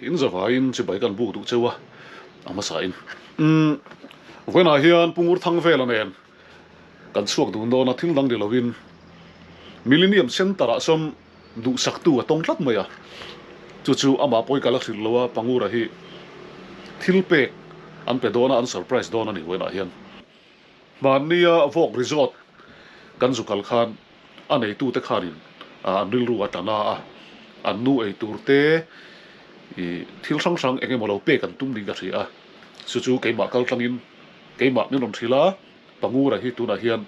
In zavaiin chibai kan buk duh cheu a, a hmasa in. Umm, vawiinah hian Pu Ngurthangvela nen kan chhuak dun dawn a, thil dang ni lovin Millennium Centre ah sawm duhsaktu a tawng tlat mai a, chu chu amah pawi ka la hrilh lo a, Pangura hi thil pek an pe dawn a, an surprise dawn a ni vawiinah hian. Hmannia Vawk Resort kan zu kal khan a neitute khanin an rilru a tla na a, an nu ei tur te ih thil hrang hrang eng emaw lo pek an tum ding ka hria a, chu chu keimah kal tlangin keimah min rawn hrilh a, Pangura hi tunah hian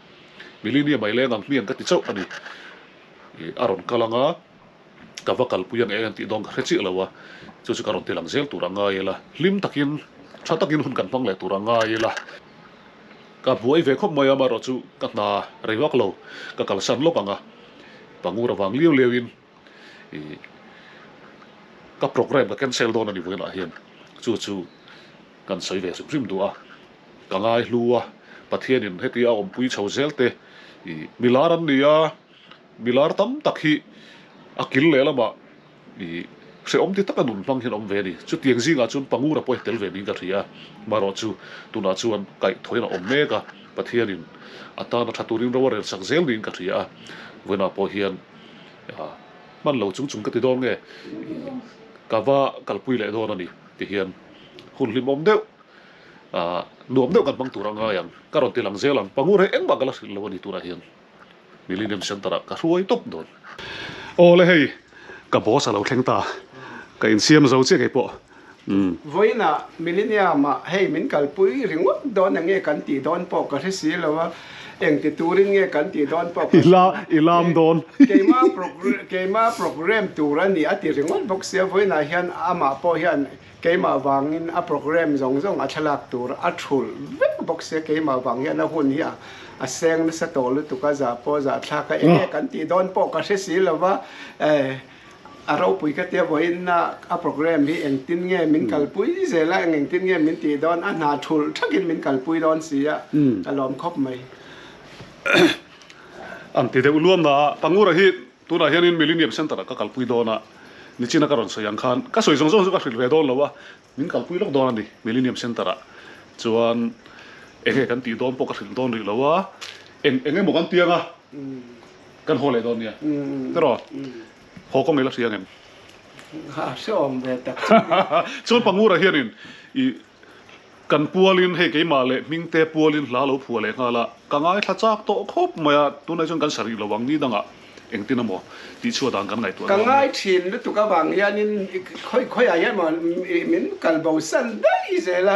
Millennium a i leng ang hmiang ka ti chauh a ni, ih a rawn kal ang a, ka va kalpui ang eng an tih dawn ka hre chiah lo a, chu chu ka rawn ti lang zel tur a ngai ila, hlim takin tha takin hun kan hmang leh tur a ngai ila. Ka buai ve khawp mai a, amaherawh chu ka hna rei vak lo, ka kalsan lawk ang a, Pangur avang liau liau in ih ka programme ka cancel dawn a ni vawiinah hian chu chu kan sawi ve hrim hrim duh a, ka ngai hlu a, Pathianin heti a awmpui chho zel te ih milar an ni a, milar tam tak hi a kil leh lamah I hrehawm ti taka nun hmang hian awm ve a ni. Chutiang zingah chuan Pangura pawh hi tel ve niin ka hria a. Marawh chu tunah chuan kaihthawhin a awm mek a, Pathianin a tana tha turin ro a rel sak zel niin ka hria a. Vawiinah pawh hian hman lo chung chung ka ti dawn nge, ka va kalpui leh dawn a ni ti hian hun hlimawm deuh, nuam deuh kan hmang tur a ngai ang. Ka rawn ti lang zel ang. Pangur hi engmah ka la hrilh lo a ni tunah hian. Millennium Centre ah ka hruai tawp dawn. Aw le hei, ka boss a lo thleng ta. Ka insiam zo chiah keipawh. Umm. Vawiinah Millennium ah hei min kalpui ringawt dawn eng nge kan tih dawn pawh ka hre si lo a, eng ti turin nge kan tih dawn pawh ka hre lo. I lam dawn. Keima keima programme tur a ni a ti ringawt bawk sia, vawiinah hian amah pawh hian Keimah vangin a programme zawng zawng a thlalak tur a thulh vek bawk sia, keimah vang hian a hun hi a seng nasa tawh lutuk a, zah pawh zah thlak a, enge kan tih dawn pawh ka hre si lo va, a ropui ka tia vawiin a programme hi engtin nge min kalpui zel a, engtin nge min tih dawn, a hna thulh thakin min kalpui dawn si a, ka lawm khawp mai. An ti deuh luam na a, Pangura hi Tunah hianin Millennium Centre ah ka kalpui dawn a, nichina ka rawn sawi ang khan ka sawi zawng zawng chu ka hrilh ve dawn lo a, min kalpui lawk dawn a ni Millennium Centre ah chuan eng nge kan tih dawn pawh ka hrilh dawn rih lo a, eng eng emaw kan tiang a, kan haw leh dawn nia tiraw? Haw kawng ila hria ang em? A hreawm ve tak chu ni. Chuan Pangura hianin i Kan pualin hei keimah leh Hmingte pualin hla lo phuah leh nghal a, ka ngaithla chak tawh khawp mai a, tunah chuan kan sa rih lo ang ni dangah engtin emaw tih chhuah dan kan ngaihtuah Ka ngai thin lutuk avang hianin khawi khawiah hian maw min kal bo san daih zel a,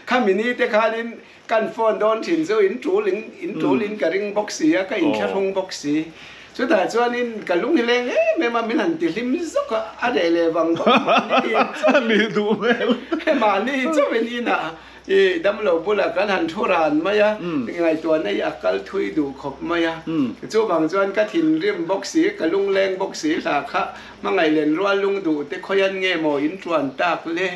khami ni te khanin Kan phone dawn thin chu in tul in in tul in ka ring bawk si a, ka inthlahrung bawk si. Chutah chuanin ka lung hi leng em em a, min han ti hlim zawk a, a reh leh vang vang mahni chauhin mahni chauhin inah i damlo bulah kan han thu ran mai a, ngaihtuahna hi a kal thui duh khawp mai a. Chuvang chuan ka thinrim bawk si, ka lung leng bawk si hla kha Hmangaih len rual lung duh te khawian nge maw in tuan tak le?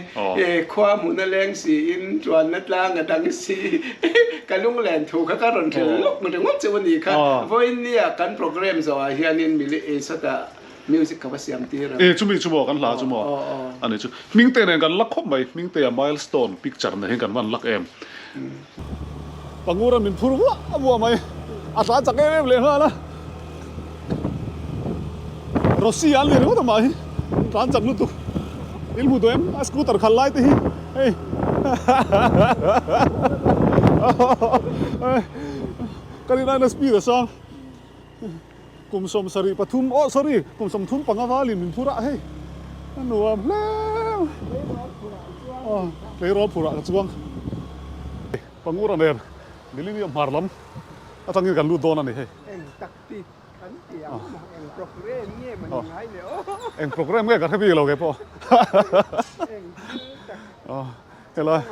Khua hmun a leng si in tuanna tlang a dang si. Ka lunglen thu kha ka rawn hrilh lawk ringawt chu a ni kha. Vawiin nia kan programme zawhah hianin mili sawtah music ka va siam tir ang. E chumi chu maw kan hla chu maw a ni chu. Hmingte nen kan lak khawp mai, Hmingtea milestone picture nen hian kan van lak em. Pangura min phur vuah vuah mai, a tlan chak em em leh nghal a. Rossi an ni ringawt amah hi tlan chak lutuk in hmu duh em a scooter khalh lai te hi hei ka rin aina speed a sang kum 73 oh sorry kum 35 valin min phur a hei a nuam hle aw tleirawl phurah ka chuang Pangura nen Millennium hmar lam atangin kan lut dawn a ni hei. Eng tak bik kan ti ang maw? Eng programme nge maw ni ngai le aw? Eng programme nge ka hre bik lo kei pawh. Eng thil tak Helai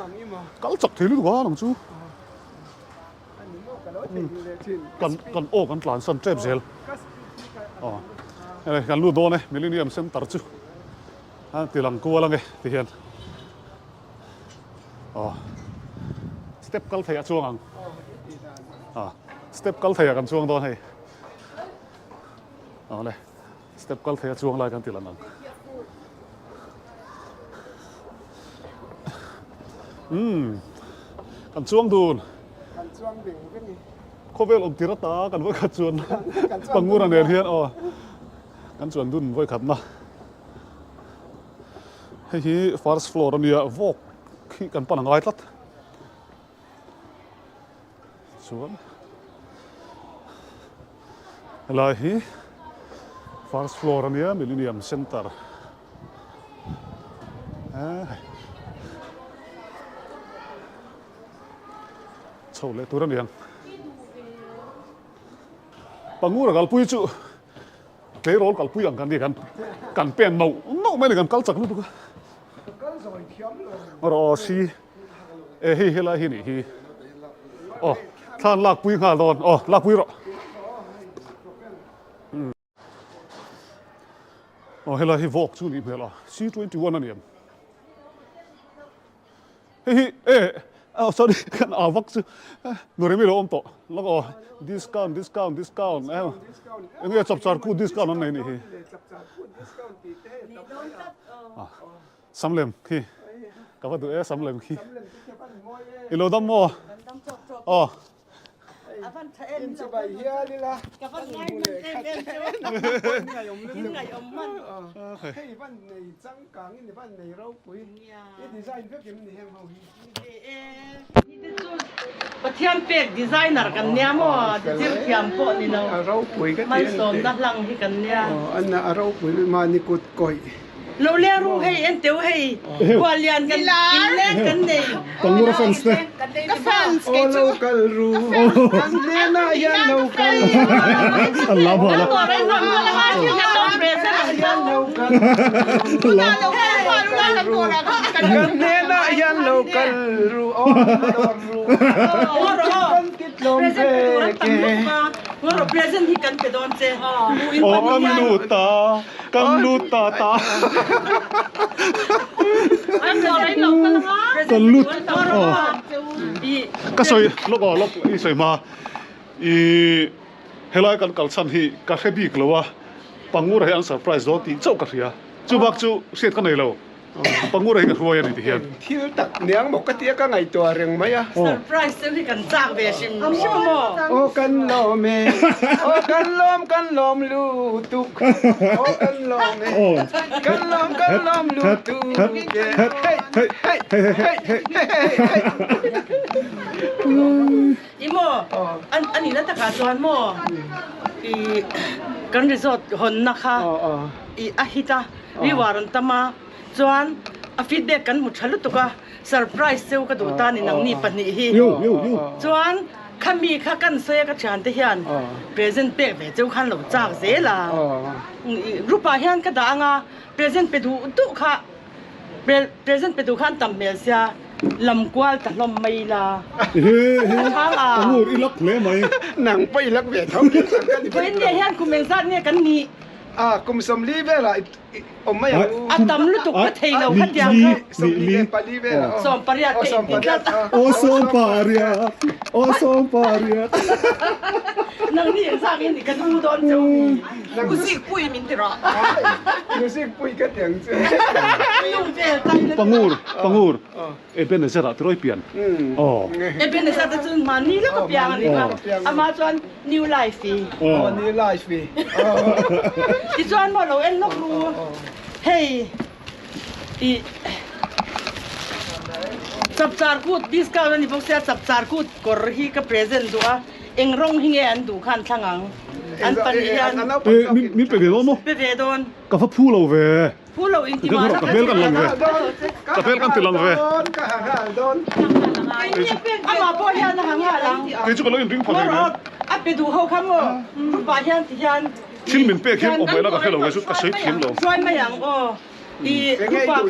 kal chak thei lutuk a nang chu. A ni maw ka lo theihnghilh leh thin. Kan kan aw kan tlan san tep zel. Helai kan lut dawn e Millennium Centre chu a ti lang kual ange ti hian. Aw step kal thei a chuang ang a step kal thei a kan chuang dawn hei aw le step kal thei a chuang lai kan ti lang ang. Umm kan chuang dun. Kan chuang veng veng i. Khawvel awm tir ata kan vawikhat chuan Pangura nen hian aw kan chuan dun vawikhatna. Hei hi first floor ania vawk hi kan pan a ngai tlat. Chuan helai hi first floor ania Millennium Centre. Chho leh tur a ni ang. Pangura kalpui chu tleirawl kalpui ang kan ni kan kan pen mauh mauh mai a ni kan kal chak lutuk a. Rawh si e hei helai hi nih hi aw thlan lakpui nghal dawn aw lakpui rawh. Aw helai hi vawk chu nih hmel a C 21 a ni em hei hi e oh sorry kan au vak chu nurem i lo awm tawh lawk aw discount discount discount eh enge chapchar kut discount an nei nih hi samlem khi ka va duh e samlem khi i lo dam maw aw Inchibai hial ila kan hmu leh khat in ngaihawm hman hei van nei changkang in van nei ropui i design vek em ni heng ho hi. Pathian pek designer kan nia maw zir thiam pawh ni lo malsawmna hlang hi kan nia. A ropui mahni kut kawih. Lo leng ru hei en teu hei khuallian kan inleng kan nei. Pangura fans te. Ka fans kei chu. Lo kal ru kan hnenah hian lo kal. An la bal a. Kan hnenah hian lo kal ru aw dawr ru. Kan ti tlawm ve ke. Present hi kan pe dawn che. Aw kan lut ta. Kan lut ta ta. Kan lut aw. Ka sawi lawk aw lawk i sawi hma i helai kan kal chhan hi ka hre bik lo a Pangura hi an surprise dawn tih chauh ka hria chubak chu hriat ka nei lo. Pangura hi ka hruai a ni ti hian. Thil tak niang maw ka tia ka ngaihtuah reng mai a. Surprise chu hi kan chak ve hrim hrim a maw. Aw kan lawm e, aw kan lawm kan lawm lutuk, aw kan lawm e, kan lawm kan lawm lutuk e, hei hei hei hei hei hei. I maw a nihna takah chuan maw i kan resort hawnna kha i a hit a. Viewer an tam a, chuan a feedback kan hmu tha lutuk a, surprise cheu ka duh ta ni nangni pahnih hi. Chuan khami kha kan sawi a ka thiante hian present pek ve cheu khan lo chak zel a, group ah hian ka dah anga present pe duh duh kha present pe duh kha an tam hmel sia lam kual ta hlawm mai la. Ka ngur i lak hle mai. Nang pawh i lak ve tho. Vawiin hian kum engzat nge kan nih? A kum 40 velah i awm mai ang u. A tam lutuk ka thei lo kha tiang kha. 44 velah aw. 18 te in ti tlat. Aw 18, aw 18. Nang ni engzak in kan u dawn cheu mi. Music pui min ti rawh. Music pui ka ti ang che. Pangur, pangur. Ebenezer ah tirawi pian. Aw. Ebenezer te chu mahni lawk a piang a ni kha. Amah chuan New Life i. Aw New Life i. Tichuan maw lo en lawk ru. Hei i Chapchar kut discount a ni bawk sia Chapchar kut kawr hi ka present duh a. Eng rawng hi nge an duh kha an thlang ang. An pahnih hian. Min pe ve dawn maw? Pe ve dawn. Ka va phu lo ve. Phu lo in ti mah Ka hmel kan lang ve. Ka hmel kan ti lang ve. Amah pawh hian a ha nghal ang. Kei chu ka lo inring pha ve mai. A pe duh ho kha maw group ah hian ti hian. Thil min pek hian awm mai la ka hre lo kei chu ka sawi thiam lo. Hruai mai ang aw. I group ah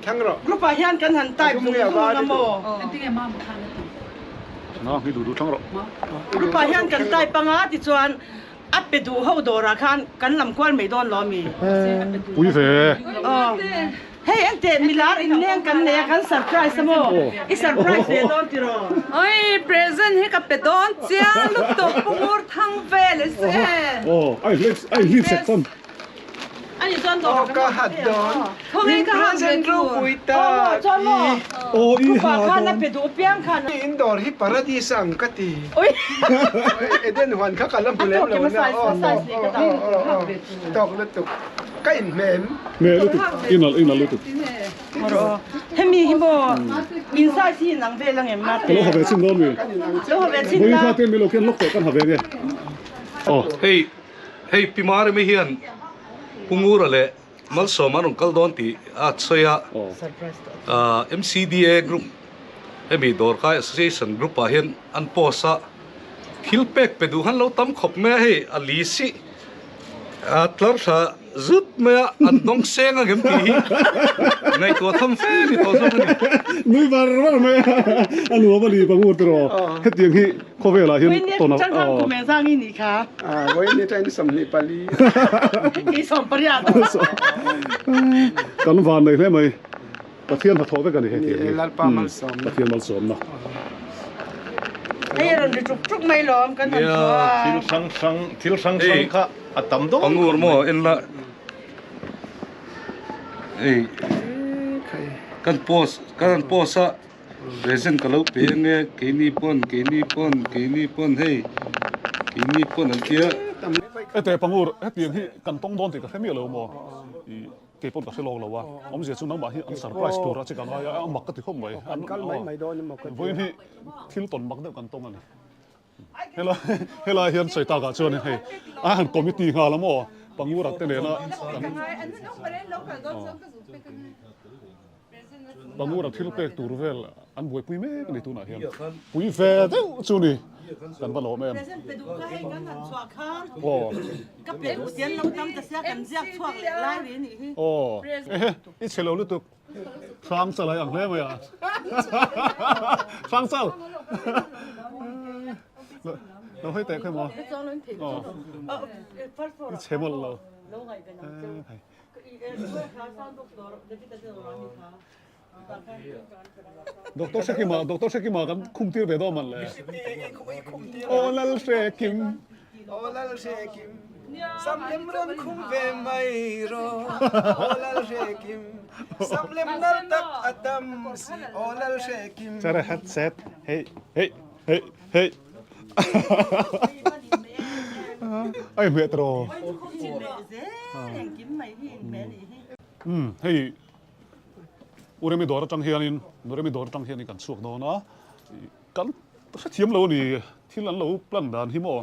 khan group ah hian kan han type zung zung anga maw. Na hi duh duh thlang rawh. Group ah hian kan type anga tichuan A pe duh ho dawrah khan kan lam kual mai dawn lo mi? Pui ve. Aw. Hei enteh milar inleng kan nei a kan surprise a maw? I surprise ve dawn tiraw? Oi present hi ka pe dawn chiang lutuk Pu Ngurthang vel e se. Aw ai hlip ai hlip sek chuan. Aw ka hat dawn min present ropui tak i. Aw i ha dawn. In dawr hi paradis a ang ka ti. Eden huan kha ka la hmu lem lo na aw aw aw aw tawk lutuk ka inhmem. Hmel lutuk i nalh i nalh lutuk. Hemi hi maw in size hi inang vel ang em mate? Ka lo ha ve chin dawn mi? Lo ha ve chin la. Vawiin kha te mi lo ken lawk tawh kan ha ve nge? Aw hei hei Pi Maremi hian Pu Ngura leh Malsawma an rawn kal dawn tih a sawi a. MCDA group hemi Dawrkai Association group ah hian an post a thil pek pe duh han lo tam khawp mai a hei a li si a tlar thla zut mai a an dawng seng ang em tih hi ngaihtuah tham fe ni tawh zawk a ni. Nui var var mai a a nuam a ni Pangur tiraw hetiang hi khawvelah hian tawn a Changkang kum eng zang i nih kha. Vawiin atangin 24. I 18. Kan van nei hle mai. Pathian hnathawh vek a ni hetiang hi. Ni e, Lalpa malsawmna. Pathian malsawmna. Hei a rawn ri tuk tuk mai lawm kan han chhuah a. Thil hrang hrang, thil hrang hrang kha a tam dawn. Pangur maw en la. Hei kan post kan post a present ka lo pe ange keini pawn keini pawn keini pawn hei keini pawn an tia. Hete Pangur hetiang hi kan tawng dawn tih ka hre miah lo maw. Kei pawh ka hre lawk lo a, awmzia chu nangmah hi an surprise tur a che ka ngai a, a mak ka ti khawp mai. An kal mai mai dawn emaw ka ti a. Vawiin hi thil tawn mak deuh kan tawng a ni. Helai helai hian sawi takah chuan hei a han committee nghal a maw Pangura te nena kan Pangura thil pek tur vel an buaipui mek a ni tunah hian. Pui ve deuh chu ni kan va lawm em. Aw. Aw ehe i chhe lo lutuk hrang chal ai ang hle mai a hrang chal lo hei teh khawi maw aw i chhe mawlh lo Doctor Hrekima, Doctor Hrekima kan khum tir ve dawn man le. Aw Lal Hrekim. Aw Lal Hrekim. Samlem rawn khum ve mai rawh. Aw Lal Hrekim. Samlem nal tak a tam si. Aw Lal Hrekim. Chara hat set. Hey, hey, hey, hey. Ai hmeh tawh. Umm hei Uremi dawr atang hianin Nuremi dawr atang hianin kan chhuak dawn a, kan hrethiam lo a ni, thil an lo plan dan hi maw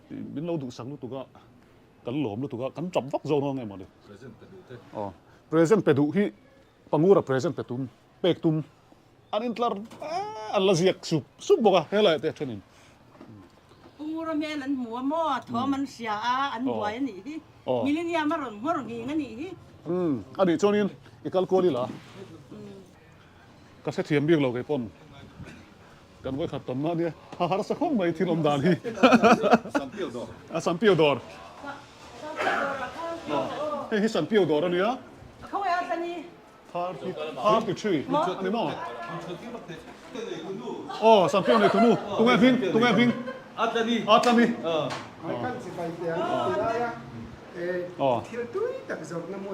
min lo duhsak lutuk a, kan lawm lutuk a, kan tap vak zawk dawn nge mawni. Present pe duh te. Aw present pe duh hi Pangura present pe tum pek tum an intlar an la ziak sup sup bawk a helai te thenin. Pangura hmel an hmu a maw thawm an hria a an buai a nih hi Millennium a rawn nghawr nghing a nih hi. Umm a nih chuanin i kal kual ila ka hrethiam bik lo kei pawn kan vawikhat tawn mah nia ha harsa khawp mai thil awm dan hi a Sanpiau dawr hei hi Sanpiau dawr a nia. 33 a ni maw? Aw Sanpiau nei tunu tunge hming tunge hming Atlani Atlani Aw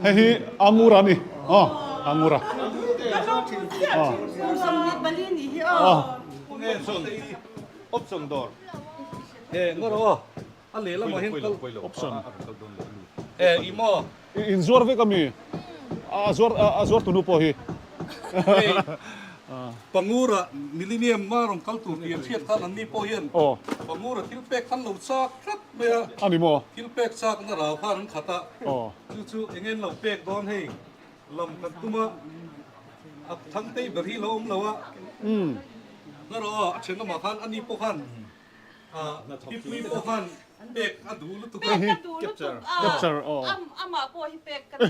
hei hi Angura a ni aw Angura aw aw Option dawr A lehlamah hian kal Option e i maw? I inzuar vek ami? A zuar a zuar tunu pawh hi. Hei Pangura Millennium a rawn kal tur tih an hriat khan anni pawh hian Pangura thil pek khan lo chak tlat mai a. A ni maw? Thil pek chakna rau khan an khat a. Chu chu eng nge an lo pek dawn hei lam kan tum a, a thangtei ber hi lo awm lo a. Na rawh aw a thenawmah khan ani pawh khan Pipui pawh khan pek a duh lutuk a. Pek ka duh lutuk a. Capture aw. Amah pawh hi pek ka duh.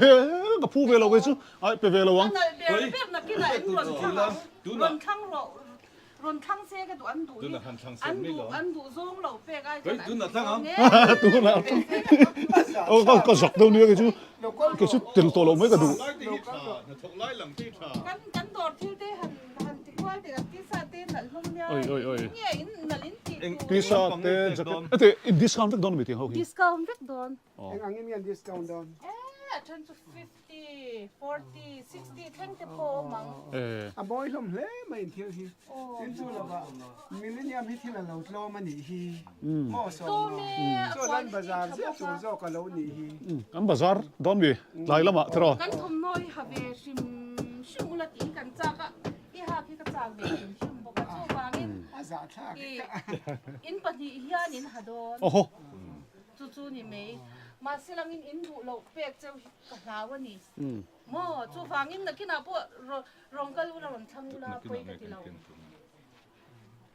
Ka phu ve lo kei chu. Ai pe ve lo ang. A nalh ber ber nakinah in rawn thlang ang. Rawn thlang rawh. Rawn thlang se ka duh an duh hi. An duh an duh zawng lo pek ai chuan an duh zawng nge. Tunah aw ka ka zak deuh nia kei chu. Kei chu tel tawh lo mai ka duh. Kan kan dawr thil te han han ti kual teh kan tisa te nalh hlawm nia. Oi oi oi. Nge in nalh in tih tur. Tisa te jacket ete in discount vek dawn ami tiang ho hi. Discount vek dawn. Eng angin nge an discount dawn? Eh. a then chu 50, 40, 60 thleng te pawh awm ang. A mawi hlawm hle mai in thil hi. Tin chu lovah Millennium hi thil a lo tlawm a nih hi. Maw sawm maw. Chuan an bazar ziah tur zawk a lo nih hi. Kan bazar dawn mi tlai lamah tiraw. Kan thawmhnaw hi ha ve hrim hrim ula tiin kan chak a, i hak hi ka chak ve hrim hrim bawk a, chuvangin in pahnih hian in ha dawn. Chu chu ni mai. Mahse langin in duh loh pek cheu hi ka hlau a ni. Maw, chuvangin nakinah pawh rawn kal ula rawn thlang ula pawi ka ti lo.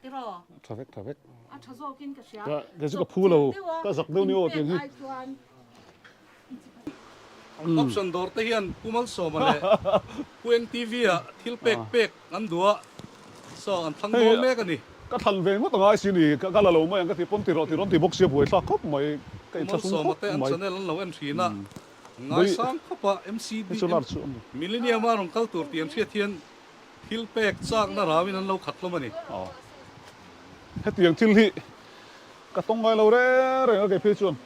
Tiraw? Tha vek, tha vek. A tha zawkin ka hria. Ka, kei chu ka phu lo, ka zak deuh ni aw tiang hi. Option dawr te hian Pu Malsawma leh Pu NTV ah thil pek pek an duh a, saw an thlang dawn mek a ni. Ka thlan ve ngawt angai si ni, ka la lo mai ang ka ti pawn ti rawh ti rawn ti bawk sia buai thlak khawp mai, ka Pu inthlahrung Malsawma khawp te an mai. channel an lo en thin a, ngaisang khawp a MCD Millennium a rawn kal tur tih an hriat hian thil pek chakna rauin an lo khat hlawm a ni. Hetiang thil hi ka tawng ngai lo reng reng a kei phei chuan.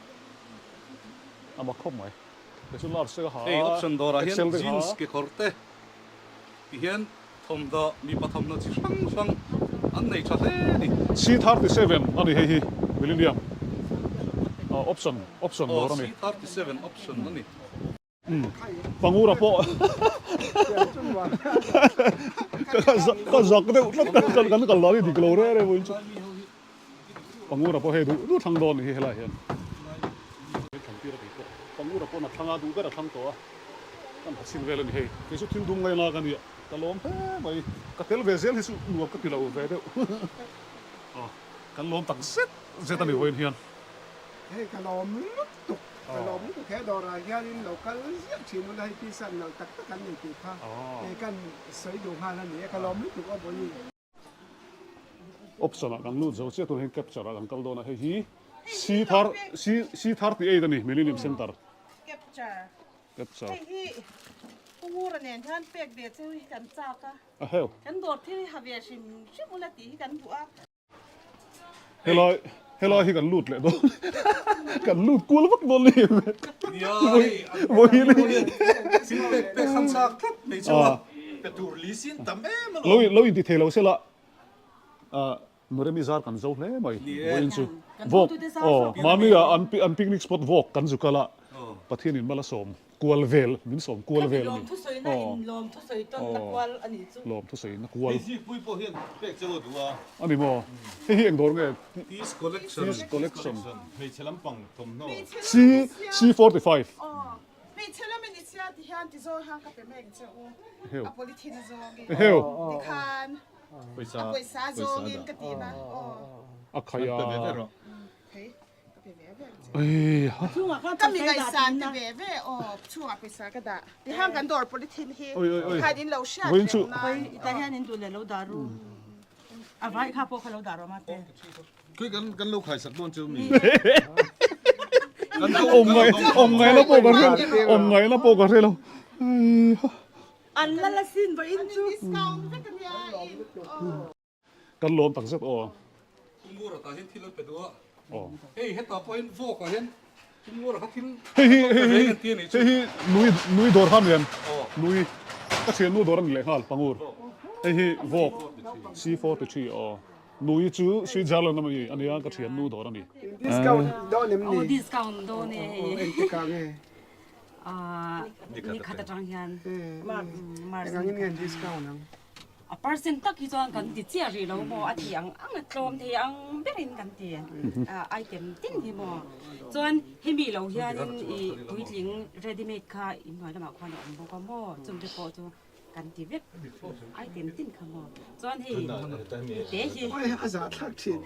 A mak khawp mai. Kei chu large te ka ha Hei option dawrah hian Excel te ka ha. jeans kekawr te ti hian thawmhnaw mipa thawmhnaw chi hrang hrang an nei tha hle a ni. C37 a ni hei hi Millennium option option dawr a ni. Aw C37 option a ni. Pangura pawh ka zak deuh tlat kan kan kal dan hi dik lo reng reng vawiin chu Pangura pawh hei duh duh thlang dawn a ni hi helaiah hian thlan tir a tih pawh Pangura pawn a thlang a duh ber a thlang tawh a kan ha chhin vel a ni hei kei chu thil dum ngaina ka nia ka lawm hle mai ka tel ve zel hi chu nuam ka ti lo ve deuh aw kan lawm tak zet zet a ni vawiin hian. Hei ka lawm lutuk. Ka lawm lutuk he dawrah hianin lo kal ziah thin ula hei tisa nalh tak tak an nei tih kha kei kan sawi duh nghal a ni e, ka lawm lutuk aw Bawihi. Option ah kan lut zo chiah tur hian capture ah kan kal dawn a, hei hi C thar C C 38 a ni Millennium Centre. Capture. Capture. Hei hi Pu Ngura nen hian pek ve cheu hi kan chak a. A heu. Kan dawr thil hi ha ve hrim hrim ula tih hi kan duh a. Helai helai hi kan lut leh dawn kan lut kual vak dawn ni Nia hei vawiin hi thil pek pek han chak tlat mai chu a pe tur li sin tam em alawm. Lo lo inti thei lo sela Nuremi zar kan zo hle mai vawiin chu vawk aw mahni ah an picnic spot vawk kan zu kal a Pathian in mal a sawm. Kual vel, min sawm kual vel a ni. Lawm thusawi na in lawm thusawi tawn na kual a nih chu. Lawm thusawi na kual. Hei zikpui pawh hian pek che aw duh a. A ni maw? Hei hi eng dawr nge? Peace Collection. Peace Collection. Hmeichhe lampang thawmhnaw. C C 45. Aw, hmeichhe lamin i chhia ti hian ti zawng hian ka pe mek che u. Heu. A polythene a zawngin. Heu. Tikhan a pawisa a zawngin ka tihna. Aw. A khai a. Pe ve ve rawh. Hei. Ka mi ngaihsan te ve ve aw chhungah pawisa ka dah tihan kan dawr polythene hi tikhan in lo hriat reng nan. Ita hian in duh leh lo dah ru a vai kha pawh kha lo dah rawh mate. Khui kan kan lo khai sak dawn chu mi. Awm ngai awm ngai na pawh ka hre awm ngai na pawh ka hre lo. An la la sin vawiin chu. Discount vek ania in aw. Kan lawm tak zet aw. Pumura tah hian thil an pe duh a. Aw. Hei hetah pawh hian vawk ah hian Pumura kha thil Hei hi pe hei ve hi kan ti a nih chu. Hei hi nui nui dawr kha anian. Aw. Nui ka thiannu dawr a ni leh nghal Pangur. Hei hi vawk C43 aw. Nui chu Switzerland a mi ania ka thiannu dawr a ni. Discount dawn em ni? Aw discount dawn e hei. Aw engtikah nge? Ahh nikhat atang hian March. Engangin nge an discount ang? A percent tak hi chuan kan ti chiah rih lo maw, a ti ang ang a tlawm thei ang berin kan ti item tin hi maw. Chuan hemi lo hianin i puitling ready made kha inhnuai lamah khuan a awm bawk a maw, chungte pawh chu kan ti vek item tin kha maw. Chuan hei te hi. Oi a zah thlak thin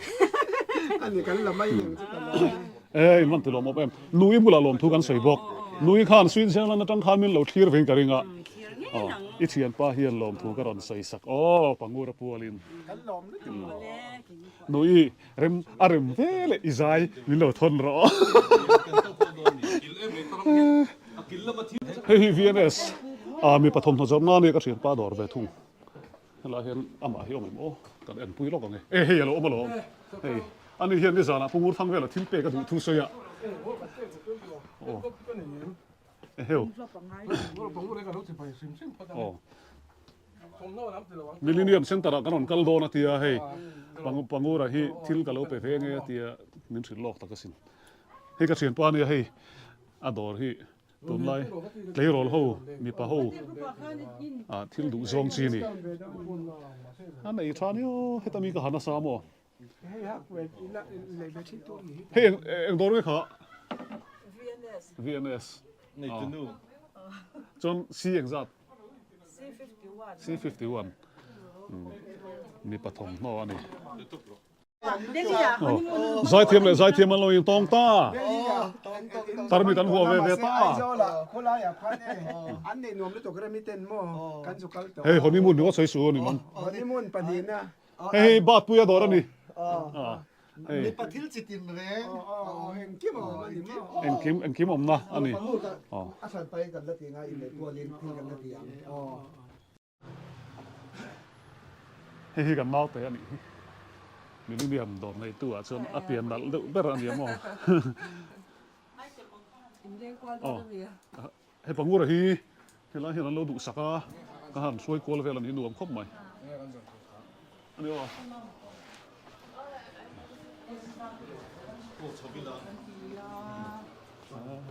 a ni kan la mai ang chu ka lawm e. E in van ti lawm awm em, Nui bulah lawmthu kan sawi bawk. Nui khan Switzerland atang khan min lo thlir vein ka ring a. Aw, i thianpa hian lawmthu ka rawn sawi sak aw, Pangura pualin. Nui, rem a rem ve leh i zai min lo thawn rawh. Hei hi VNS a mipa thawmhnaw zawrh nan hi ka thianpa dawr ve thung. Helai hian amah hi awm em aw, kan enpui lawk ang e. E hei a lo awm alawm. Hei, ani hian nizanah Pungurthang vela thil pek a duh thu sawi a. Aw. Eheu. Aw. Millennium Centre ah kan rawn kal dawn a tia hei Pangura hi thil ka lo pe ve nge a tia min hrilh lawk tak asin. Hei ka thianpa ania hei a dawr hi tunlai tleirawl ho mipa ho ah thil duh zawng chi a ni. A nei tha nia heta mi ka han nasa maw. Hei eng dawr nge kha? VNS. Chuan C engzat? C51. Mi pathawmhnaw a ni. Zaithiam leh zaithiam an lo intawng ta. Tarmit an huah ve ve ta. Hei honeymoon ringawt sawi su a ni mang. Hei hei Batpuia dawr a ni. Hei. Mipa thil chi tin reng. Engkim a awm a ni maw? Engkim engkim awmna a ni. A hran pahin kan la ti ang a, inneih kualin thil kan la ti ang. Hei hi kan naute a nih hi. Millennium dawr neitu ah chuan a pian nalh deuh ber a ni a maw? Aw. Hei Pangura hi helai hian an lo duhsak a, ka han hruai kual vel a ni nuam khawp mai. A ni aw.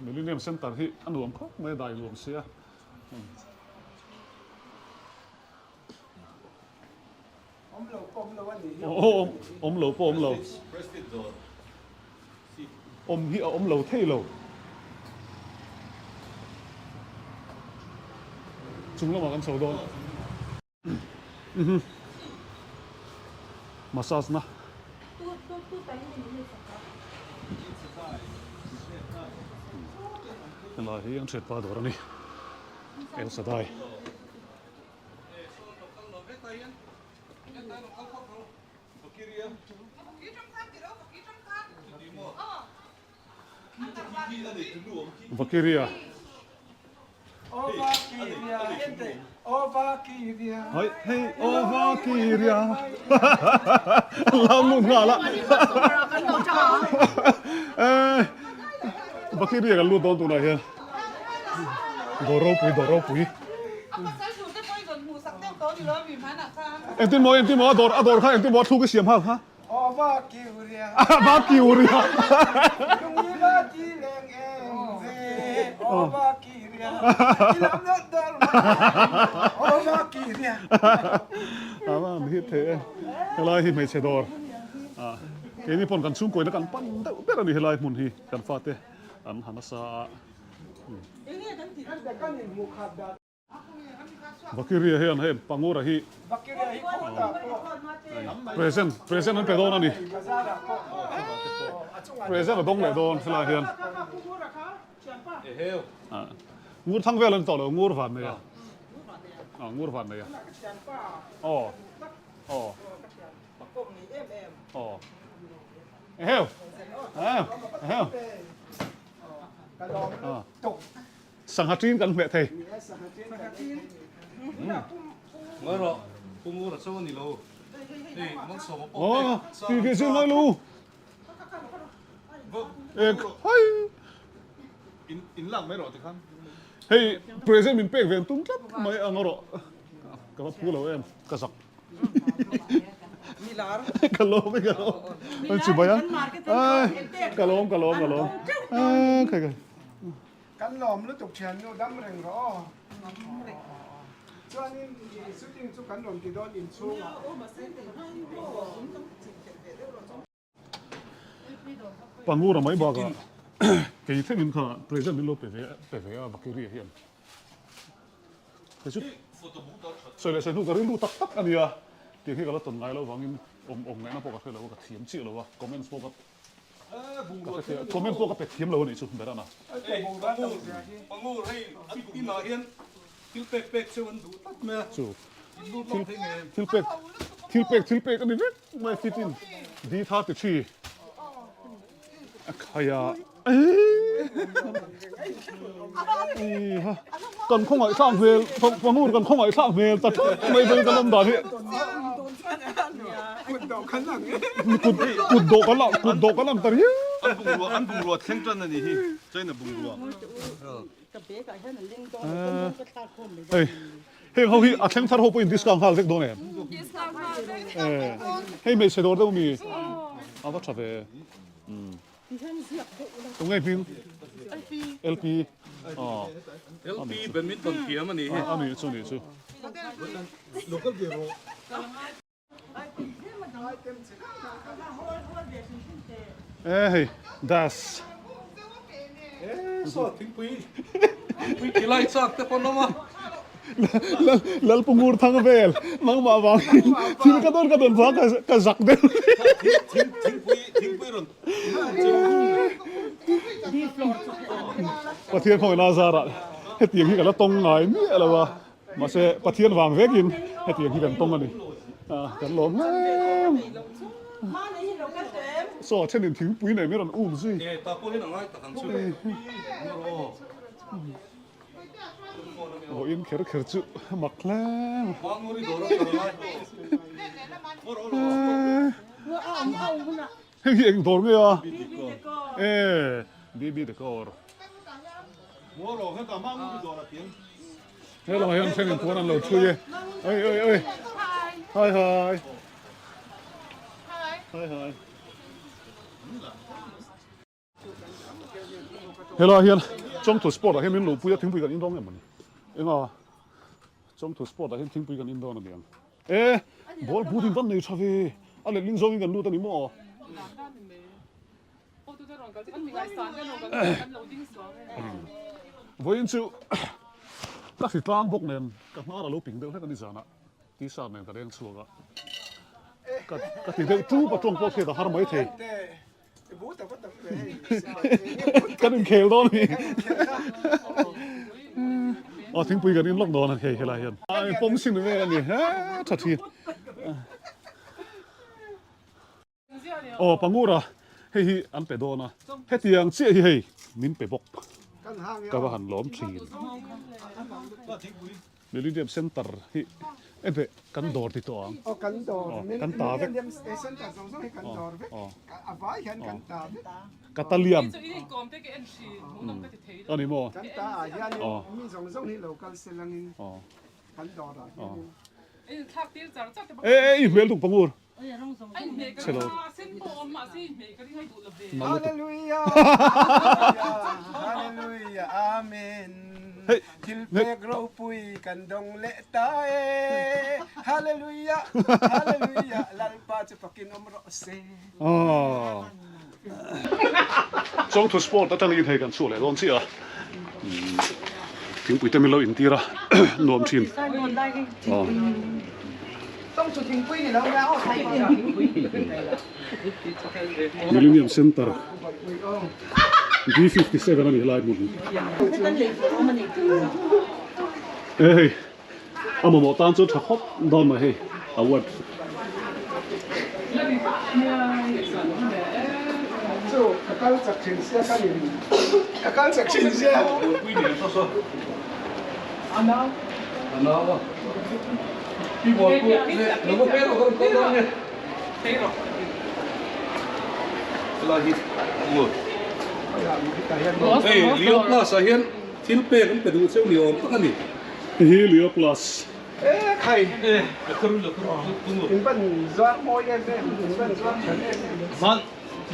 Millennium Centre hi a nuam khawp mai a dai nuam sia. Awm lo pawh awm lo a nih hi. Awm lo pawh awm lo. Awm hi a awm lo thei lo. Chung lamah kan chho dawn. Massage na. Helai hi an hriat pa dawr a ni. El Shaddai. Vakiria. Hei hei o Vakiria. Lam mun nghal a. Vakiria kan lut dawn tunah hian. Dawr ropui dawr ropui. Engtin maw engtin maw a dawr a dawr kha engtin maw a thluk i siam nghal kha. Va kiuria. Aman hi the e. Helai hi hmeichhe dawr. Keini pawn kan chhungkaw in a kan pan deuh ber a ni helai hmun hi kan fate an ha nasa a. Vakiria hian hei Pangura hi present present an pe dawn a ni. Present a dawng leh dawn helai hian. Ngur thang vel an tawh lo ngur van nei a. Ngur van nei a. Aw. Aw. Aw. Eheu. Eheu. Eheu. Sangha ṭin kan hmeh thei. Ngawi rawh, Pu Ngura chu a ni lo. Hei, Malsawma pawh pek. Ti ve zir ngai lo. Ek hai. In lak mai rawh tikhan. Hei, present min pek ve an tum tlat mai ang rawh. Ka va phu lo em, ka zak. Ka lawm e ka lawm. An chi bai a. Ka lawm ka lawm ka lawm. Khai khai. Kan lawm lutuk thiannu dam reng rawh aw. Chuanin shooting chu kan rawn ti dawn inchhungah. Pangura mai bakah kei thlengin kha present min lo pe ve pe ve a Bakiri hian. Hei chu sawi leh sawi hnu ka rilru tak tak a nia tih hi ka la tawn ngai loh vangin awm awm ngaihna pawh ka hre lo a ka thiam chiah lo a comments pawh ka ka hre thiam comment pawh ka pe thiam lo a nih chu Berana. Pangur hei an inah hian Thil pek pek cheu an duh tlat mai a. Chu thil pek thil pek thil pek a ni vek mai fit in D 33 a khai a eiha kan khawngaih thlak hmel pangur kan khawngaih thlak hmel ta tlat mai vei kan awm dan hi kut dawh kan ang kut kut dawh kan ang kut dawh kan ang ta riau an bungrua an bungrua thleng tan a ni hi China bungrua. Hei heng ho hi a thleng thar ho pawhin discount nghal vek dawn em? Hei hmeichhe dawr deuh mi a va tha ve. Tunge hming? LP. LP badminton thiam a nih hi. A nih chu nih chu. E hei das. E saw thingpui thingpui ti lai chak te pawn awm a. Lalpu ngur thang vel nangmah vangin thil ka dawn ka dawn vang ka zak deuh. Thingpui thingpui rawn Pathian khawngaihna zarah hetiang hi ka la tawng ngai miah lo a. Mahse, Pathian vang vekin hetiang hi kan tawng a ni. Kan lawm hle. Saw thenin thingpui nei mai rawn um zui. Vawiin kher kher chu mak hle. Heng hi eng dawr nge a? E, BB Decor. He lamah hian thenin puan an lo thui e. Oi oi oi. Hi hi. Hi hi. Helai hian Chawngthu Sport ah hian min luhpui a thingpui kan in dawn em mawni? Enga Chawngthu Sport ah hian thingpui kan in dawn a niang. E ball but in van nei tha ve a letling zawngin kan lut a ni maw? Vawiin chu ka hri tlang bawk nen ka hnar a lo ping deuh hlek a ni zanah t-shirt nen ka leng chhuak a ka ka ti deuh tup a tawng pawh hriat a har mai thei. Kan inkhel dawn a ni. Aw thingpui kan in lawk dawn a hei helai hian. Ai pawm sin vel a ni he tha thin. Aw pangura hei hi an pe dawn a hetiang chiah hi hei min pe bawk ka va han lawm thin. Millennium Center hi ebe kan dawr ti tawh ang. Aw kan dawr. Kan ta vek. Millennium Center zawng zawng hi kan dawr vek. A vai hian kan ta vek. Katalian. A ni maw? Kan ta ah hian mi zawng zawng hi lo kal se langin kan dawr ah hian. E e i hmel tuk pangur. Chhe lo. Hallelujah Hallelujah Amen Thil pek ropui kan dawng leh ta e Hallelujah Hallelujah Lalpa chu fakin awm rawh se. Chawngthu sport atangin hei kan chhuah leh dawn chiah a, thingpui te min lo intir a nuam thin. Millennium Centre B57 a nih lai hmun e hei a mamawh tan chu tha khawp dawn mai hei award. Hei Leo Plus ah hian thil pek an pe duh cheu ni awm tak a ni. Hei hi Leo Plus.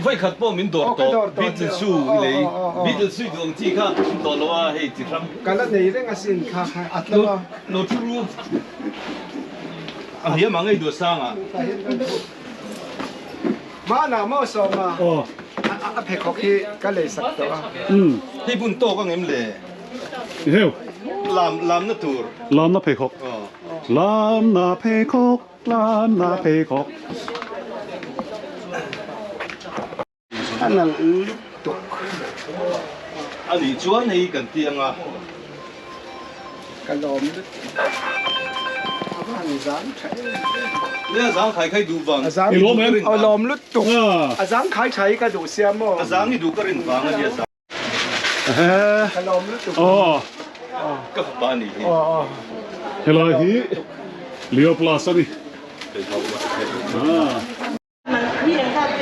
Vawikhat pawh min dawr tawh Beatles chu i lei Beatles chu i duh ang chi kha min tawh lo a hei chi hrang lo thu ru a hliam ang ei duh sang ah. Hei bun tawk ang em le? Lam lamna tur. Lamna pheikhawk. Lamna pheikhawk. Lamna pheikhawk. A nalh lutuk. A nih chuan hei kan ti anga. Ka lawm lutuk. A va han zang tha em em. Nia zang khai khai duh vang. A zang I lawm em? A lawm lutuk. A zang khai tha hi ka duh sia maw. A zang i duh ka rin vang a nia zang. Ka lawm lutuk. Ka fapa a nih hi. Helai hi Leo Plus a ni.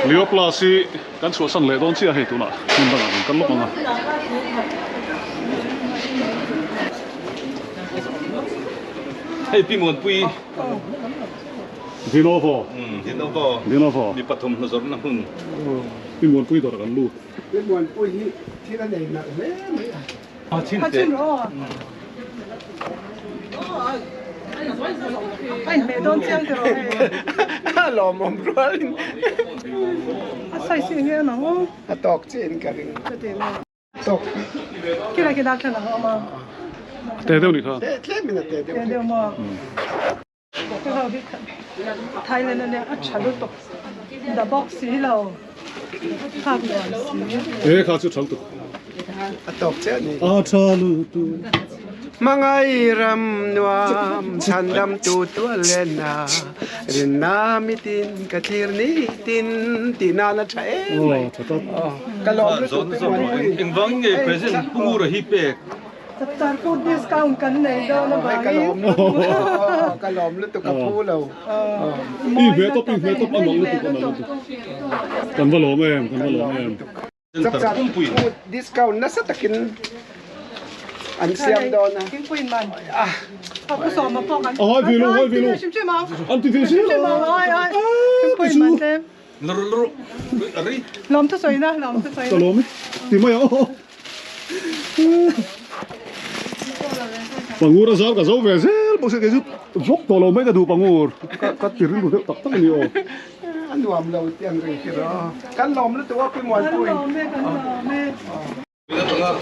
Leo Plus hi kan chhuahsan leh dawn chiah hei tunah hmun dangah kan kal lawk ang a. Hei Pi Muanpui. Dinovo. Dinovo. Dinovo. Mi pathum hna zawrhna hmun. Pi Muanpui dawrah kan lut. Pi Muanpui hi thil a nei nalh hle mai a. A chin teh. A inhmeh dawn chiang tiraw hei. A lawmawm rualin. A size hi enge a nang aw. A tawk chiah in ka ring. Tawk. Khilai khi darthlalang a awm a. Te deuh ni kha. Tlem in a te deuh. Te deuh maw. Hei ho hi Thailand a nia a tha lutuk. The box si lo. Khak nuam si. E kha chu tha lutuk. A tawk chiah a ni. A tha lutuk. Hmangai ram nuam chhandam tu tual len a rinna mitin ka thlir nitin tih nan a tha em mai. Ka lawm lutuk te muan pui. Engvang nge present Pu Ngura hi pek? Chapchar kut discount kan nei dawn avangin. Ka lawm ka lawm lutuk ka phu lo. I hmeh tawp i hmeh tawp a nawlh lutuk a nawlh lutuk. Kan va lawm em kan va lawm em. Chapchar kut discount nasa takin an siam dawn a. Thingpui man. Pu Sawma pawh kan. Ai ve lo ai ve lo. An ti ve zel a. Thingpui man tlem. Lawm thusawi na, lawm thusawi na. Ka lawm e, ti mai ang aw. Pangur a zar ka zo ve zel bawk sia kei chu vlog tawh lo mai ka duh pangur ka ti rilru deuh tak tak a ni aw. A nuam lo ti ang reng tir a. Kan lawm lutuk a Pi Muanpui. Kan lawm e, kan lawm e. Helai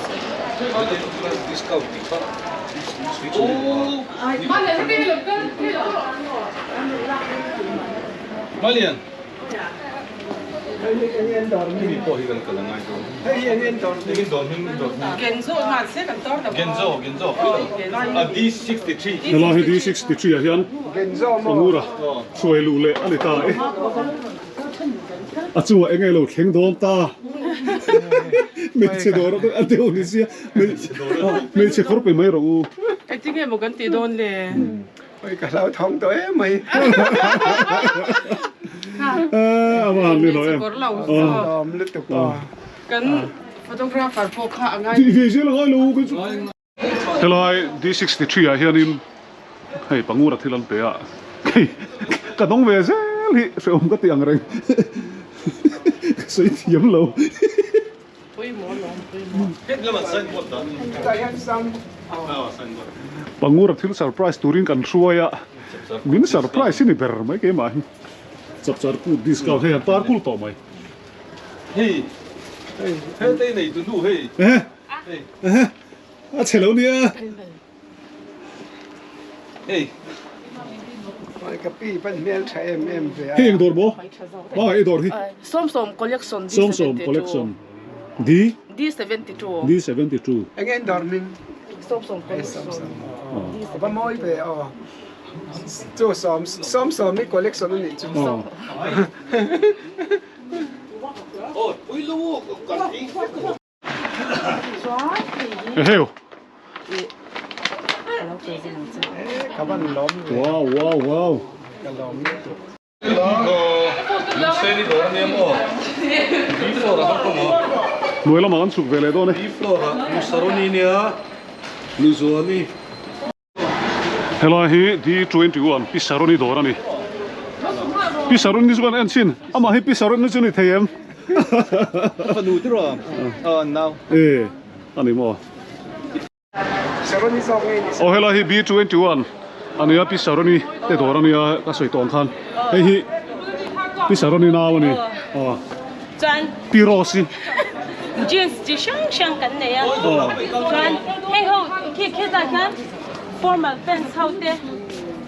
hi D63 ah hian Pangura hruai luh leh a ni ta e. A chungah eng nge lo thleng dawn ta? Hmeichhe dawr a deuh ni sia. Hmeichhe khawr pe mai rawh u. Engtin nge maw kan tih dawn le? Oi ka hlau thawng tawh em mai. A va han ni lo em. Lawm lutuk aw. Kan photographer pawh kha a ngai. Tih ve zel a ngai lo kei chu. Helai D63 ah hianin hei pangura thil an pe a, hei ka dawng ve zel hi hrehawm ka ti ang reng ka sawi thiam lo. Pangura thil surprise turin kan hruai a, min surprise hi ni ber mai keimah hi. Chapchar kut discount hei an tar kul tawh mai. Hei hetei nei tu nu hei. A chhe lo nia. Hei. Ka pi pan hmel tha em em ve a. Hei eng dawr maw? Ba ei dawr hi. Sawm sawm collection D72. Sawm sawm collection D. D72. D72. Eng eng dawr hming? Sawm sawm collection. A va mawi ve aw. Chu sawm sawm sawm hi collection a nih chu. Aw pui lo kan ei. Eheu. Ka van lawm ve. Wow wow wow. Ka lawm lutuk. Hnuai lamah kan chhuk ve leh dawn e. Helai hi D21 Pi Saroni dawr a ni. Pi Saroni chu kan en chhin, amah hi Pi Saroni chu ni thei em? Fanu te rawh a an nau. E a ni maw? Saroni zawk nge ni? Aw helai hi B21 a nia Pi Saroni te dawr a nia ka sawi tawh ang khan. Hei hi Pi Saroni nau a ni. Aw. Chuan Pi Rose i. Jeans chi hrang hrang kan nei a. Chuan hei ho khi khitah hian formal pants ho te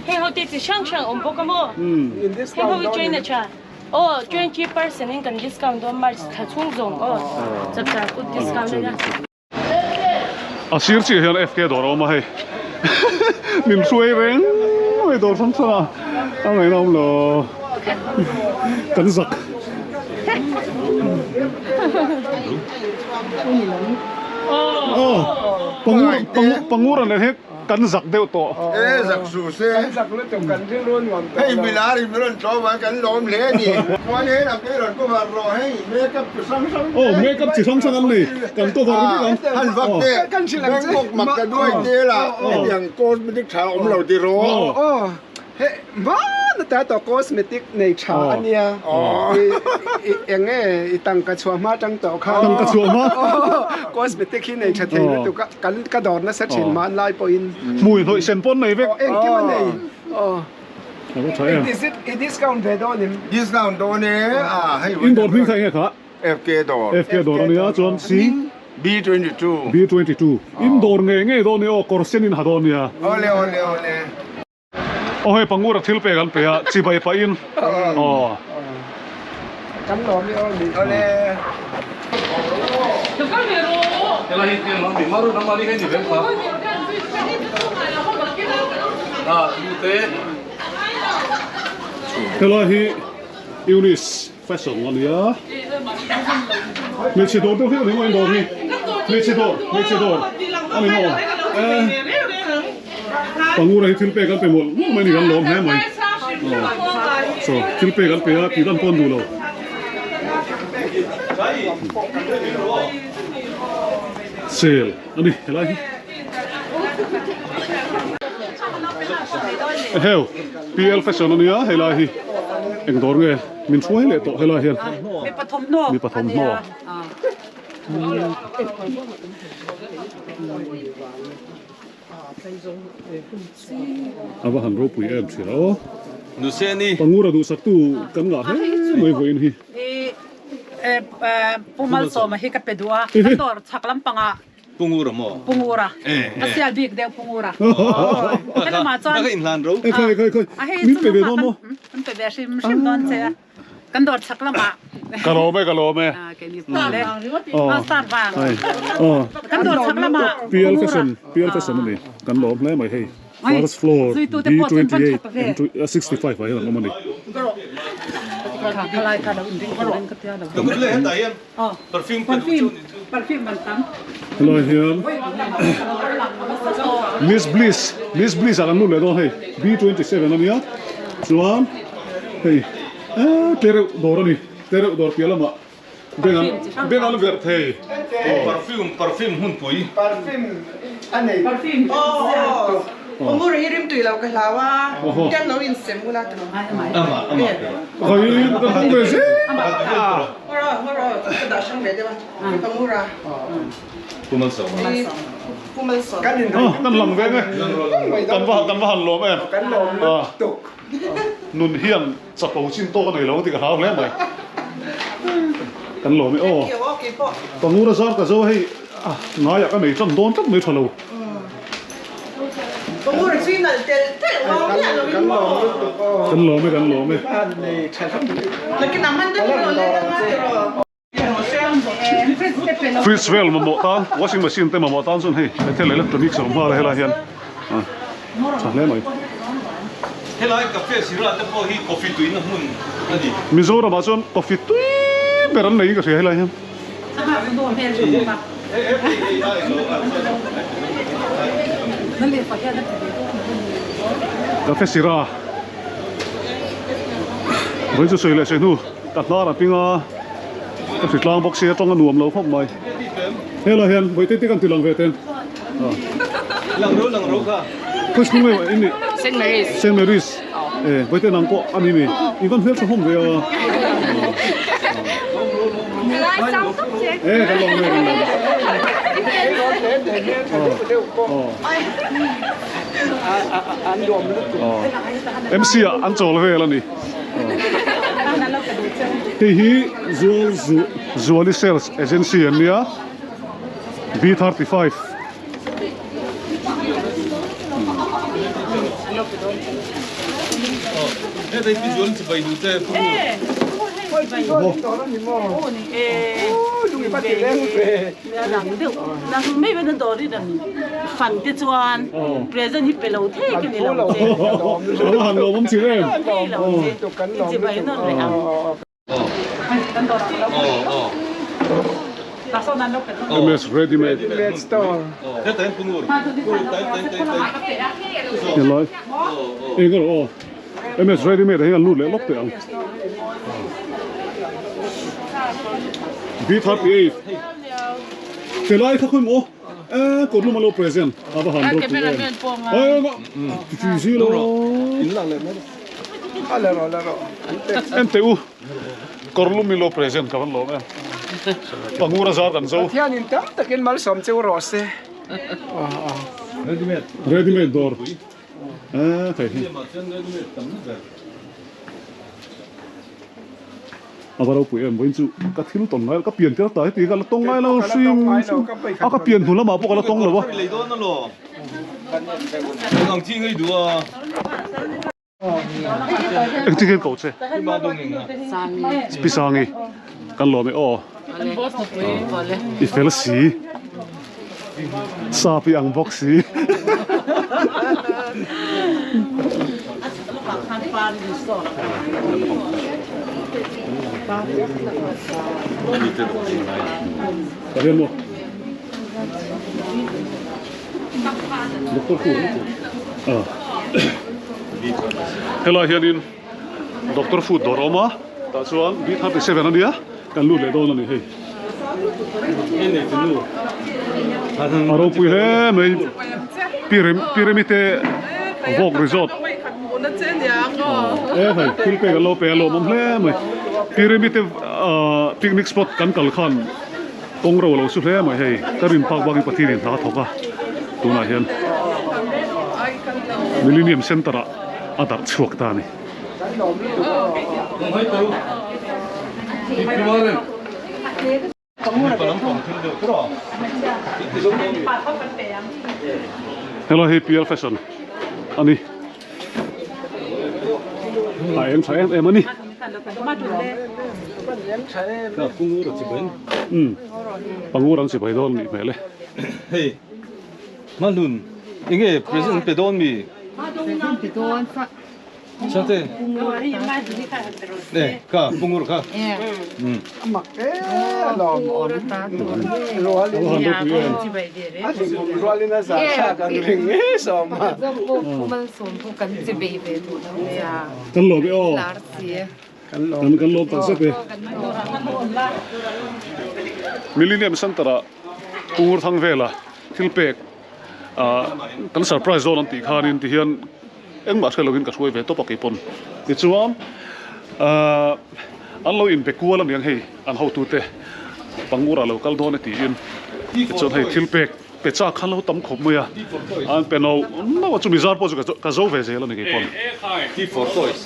hei ho te chi hrang hrang awm bawk a maw. Hei ho hi train a tha. Aw 20% in kan discount dawn March thla chhung zawng aw chapchar kut discount a nia. A sir chiah hian FK dawr a awm a hei min hruai reng mai dawr hrang hrang a a ngaihna awm lo kan zak aw pangur pangur an leh hek. Kan zak deuh tawh. E zak suh se. Kan zak lutuk kan rilru nuam tawh lo. Hei milar in rawn tlawm a kan lawm hle a ni. Chuan he lam te rawn cover rawh hei makeup chi hrang hrang te. Aw makeup chi hrang hrang an nei kan cover vek ang. Han vak te Bangkok mak ka duai te la hetiang cosmetic tha awm lo ti rawh. Aw He hmana ta tawh cosmetic nei tha a nia. Eng nge i tangka chhuah hma tang tawh kha. Tangka chhuah hma? Cosmetic hi nei tha thei lutuk a, kan ka dawr nasa thin hmanlai pawhin. Hmui hnawih sen pawn nei vek. Engkim a nei. A va tha em. I discount ve dawn em? Discount dawn e. In dawr hming kha eng nge kha? FK dawr. FK dawr a nia chuan C. B22. B22. In dawr ngei ngei dawn nia aw kawr sen in ha dawn nia. Awle awle awle. Aw hei pangura thil pek an pe a chibai pah in aw. Kan lawm i aw ni. Awle. Helai hi Eunice Fashion a nia. Hmeichhe dawr deuh hlek a ni maw in dawr hi? Hmeichhe dawr, hmeichhe dawr a ni maw? Eh, Pangura hi thil pek an pe mawlh mawlh mai a ni, kan lawm hle mai. Aw, so thil pek an pe a, tih lan pawh an duh lo. Sale a ni helai hi. Eheu, PL Fashion a nia helai hi. Eng dawr nge min hruai leh tawh helai hian. Mipa thawmhnaw. Mipa thawmhnaw. A va han ropui em thin aw. Pangura duhsaktu kan ngah hle mai vawiin hi. Pu Malsawma hi ka pe duh a, ka dawr chhak lampangah Pungura maw? Pungura. A sial bik deuh Pungura. Helamah chuan Ka inhlan ro. E khai khai khai. A hei Min pe ve dawn maw? Min pe ve hrim hrim dawn che a. Kan dawr chhak lamah. Ka lawm e ka lawm e. Keini pawh le. A star vang. Kan dawr chhak lamah PL Fashion PL Fashion a ni. Kan lawm hle mai hei. First floor B28 M65 ah hian an awm a ni. Helai hian Miss Bliss Miss Bliss ah kan lut leh dawn hei B27 a nia chuan hei eee tlereuh dawr a ni tlereuh dawr piah lamah beng an beng an verh thei perfume perfume hmunpui perfume a nei Aww hi rim tui lo ka hlau a kan lo in sem ula tawh ama ama Khai kan hmu ve zel Ngawr ngawr ka dah hrang ve deuh a ka ngur a Pu Malsawma Pu Malsawma kan in kan lang ve nge kan va kan va han lawm em kan lawm lutuk nun hian chapo chin tawk a nei lo tih ka hlau hle mai kan lawm e aw Pangura zar ka zo hei ngaiah ka nei tan dawn tlat mai tha lo. Kan lawm e kan lawm e. Fridge vel mamawh tan washing machine te mamawh tan chuan hei thil electronics a awm nghal a helai hian tha hle mai. Helai cafe sirah te pawh hi coffee tuina hmun a ni. Mizoramah chuan coffee tui ber an nei in ka hria helai hian. Cafe Sira Vawi chu sawi leh sawi hnu ka hnar a ping a ka hri tlang bawk sia tawng a nuam lo khawp mai helai hian vawi te te kan ti lang ve ten khawi chhung nge in nih Saint Mary's e vawi te nang pawh a ni mi i van hmeltha hlawm ve a. E kan lawm e kan lawm e MC ah an chawl vel a ni hei hi Zual Zuali Sales Agency an nia B35 MS ready made. Helai eng erawh aw MS ready made ah hian an lut leh lawk teh ang. B38 Helai kha khawi maw eh kawt lum a lo present a va han ropui em eh ti chi lo en teh u. Kawr lum ilo present ka van lawm em. Pangur a zar kan zo. Pathian in tam takin malsawm cheu rawh se. Ready made dawr. Eh thei hi. A va ropui em vawiin chu ka thil tawn ngai ka pian tir ta heti ka la tawng ngai lo hrim hrim a ka pian hnu lamah pawh ka la tawng lo a. Engtin hian ko che? Pi Sangi kan lawm e aw. I fel si. Sap i ang bawk si. Ka hian maw? Doctor Fu ah helai hianin Doctor Fu dawr a awm a tah chuan B 37 a nia kan lut leh dawn a ni hei a ropui hle mai Pyramid te vawk resort e hei thil pek an lo pe a lawmawm hle mai Pyramid te picnic spot kan kal khan. Kawng ro lo su hle mai hei ka rin phak bakin Pathian in hna a thawk a tunah hian Millennium Centre ah a darh chhuak ta a ni. Hello hei PL Fashion a ni. A eng tha em em a ni. Pangur an chibai dawn nih hmel e. Hei Mahlun enge present pe dawn mi? Present pe dawn fa. Chate. E ka pungur kha. Amak e alawm awm rualin a hlimawm rualin a zah thlak ang ring e sawm a. Kan lawm e aw. Kan kan lawm tak zet e. Millennium Centre ah Pungur thang vela thil pek kan surprise dawn an tih khanin tihian engmah hre lovin ka hruai ve tawp a keipawn. Tichuan an lo inbe kual aniang hei an hotute Pangura lo kal dawn e tiin tichuan hei thil pek pe chak khan lo tam khawp mai a an pe no no a chumi zar pawh chu ka zo ve zel a ni keipawn. T for toys.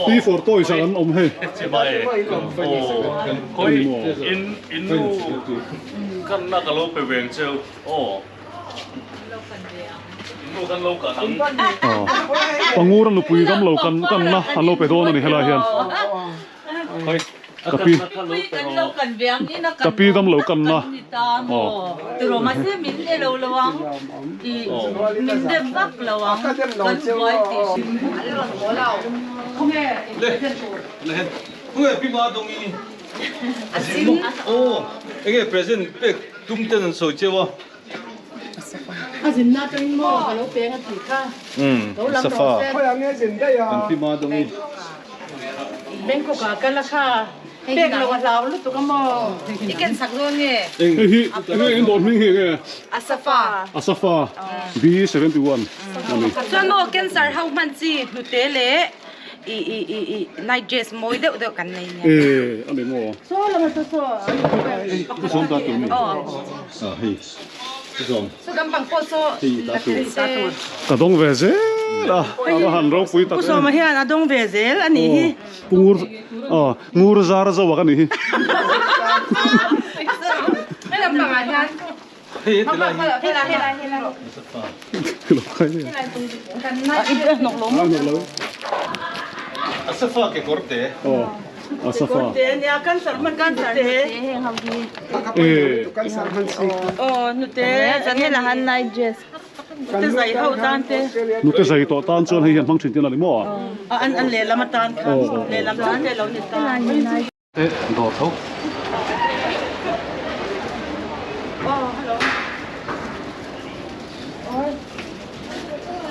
T for toys ah an awm hei. Pangur a nupui dam lo kan kanna an lo pe dawn a ni helai hian. Ka pi ka pi dam lo kanna aw. Tum ten an sawi cheu a. A zinna atangin maw ka lo peng a tih kha. Lo lam rawh se. Khawiah nge zin daih a? Kan pi ma dawng i. Bangkok ah kal a kha. Pek lo a hlau lutuk a maw? I ken sak dawn nge? Hei hi enge in dawr hming hi enge? Asafa. Asafa B71 a ni. Chuan maw cancer ho hman chi hnute leh i i i i night dress mawi deuh deuh kan nei nia. E a ni maw? Saw lam a saw saw Pu sawm ta tur mi? Ah hei pu sawm. Saw dam pang pawh saw Hei ta tur. Se. Ka dawng ve zel a, a va han ropui tak em. Pu Sawma hian a dawng ve zel a nih hi. Pu Ngur ah Ngur zar zo a ka nih hi. Hei lam pangah hian Hei heti lai hi. Helai helai helai. Helai Hnawk lo. Hnawk lo. Asafa ke kawr te. Aw asafa. Kawr te nia cancer hman cancer te. E. Cancer hman si. Aw nute. Chuan hela han night dress. Nute zai ho tan te. Nute zai tawh tan chuan hei hian hmang thin tin a ni maw? An an lehlam atan khan lehlam chuan te lo ni ta. Te dawr tho.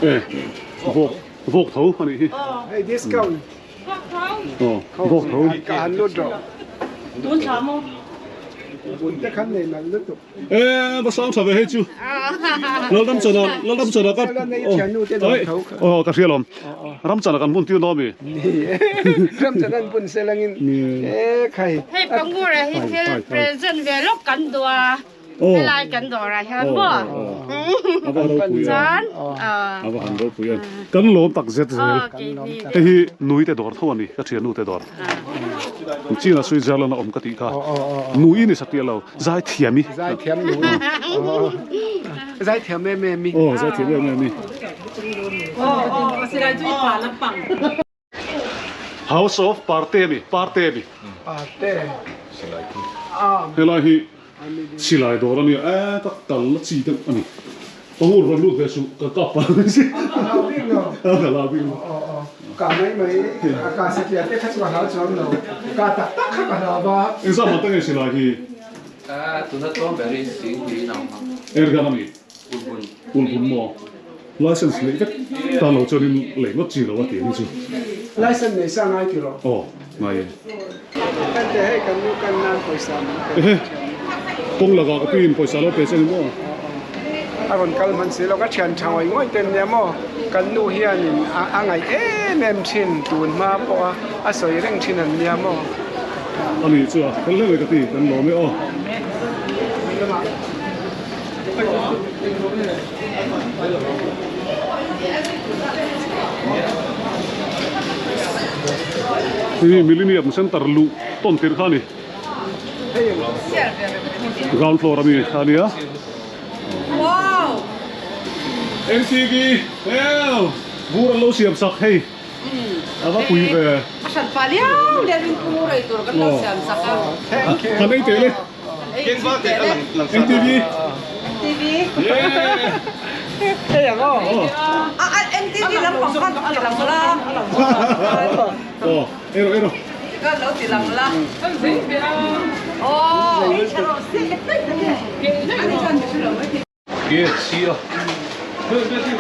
E vawk vawk tho a nih hi. Hei discount. Vawk tho. Aw vawk tho. Ka han lut rawh. Tun thla maw? Bun te khan nei nalh lutuk. E va sang tha ve hei chu. Laldamchana Laldamchana ka aw ka hria lawm. Ramchana kan bun tir dawn mi. Ramchana an bun se langin e khai. Hei Pangura hi thil present ve lawk kan duh a. Helai kan dawrah hian maw. A va ropui a. Chuan a va han ropui a. Kan lawm tak zet zel. Hei hi nui te dawr tho a ni ka thiannu te dawr. China Switzerland a awm ka tih kha. Nui ni satih lo. Zai thiam i. Zai thiam nu. Zai thiam em em i. Aw zai thiam em em i. Silai chu i pa lampang. House of Parte mi Parte mi. Parte. Silai khi. Helai hi silai dawr a nia e ka kal la chi deuh a ni. Pangur rawn lut ve suh ka kap a ni si. A hlau bik lo. A hlau bik lo. Ka mai mai a ka satliah te kha chu ka hlau chuang lo. Ka tak tak kha ka hlau va. Engzah mah te nge silai hi? Tuna tlawm berin Singpui in a awm ang. Airgun a mi? Ulhmun. Ulhmun maw? License lei vek ta lo chuanin lei ngawt chi lo a ti a ni chu. License nei sa ngai tiraw? Aw, ngai e. Kan te hei kan nu kan nan pawisa min pe Ehe, kawng lakah ka piin pawisa lo pe che ni maw? A rawn kal hman si lo, ka thian tha ngawih ngawih ten nia maw? Kan nu hianin a ngaih em em thin tun hma pawh a a sawi reng thin an nia maw? A nih chu a fel hle mai ka ti, kan lawm e aw. Hei Millennium Center luh tawn tirh kha a ni. Ground floor a mi a nia. MTV heu bur an lo siam sak hei a va pui ve. A hran pa liau liau in pu rei tur kan lo siam sak a. Kan ei teh le. MTV. MTV. Yeah. Hei ang aw. A a MTV lampang khan ti lang la. Aw, ero ero. Kan lo ti lang la. Aw. Ke si a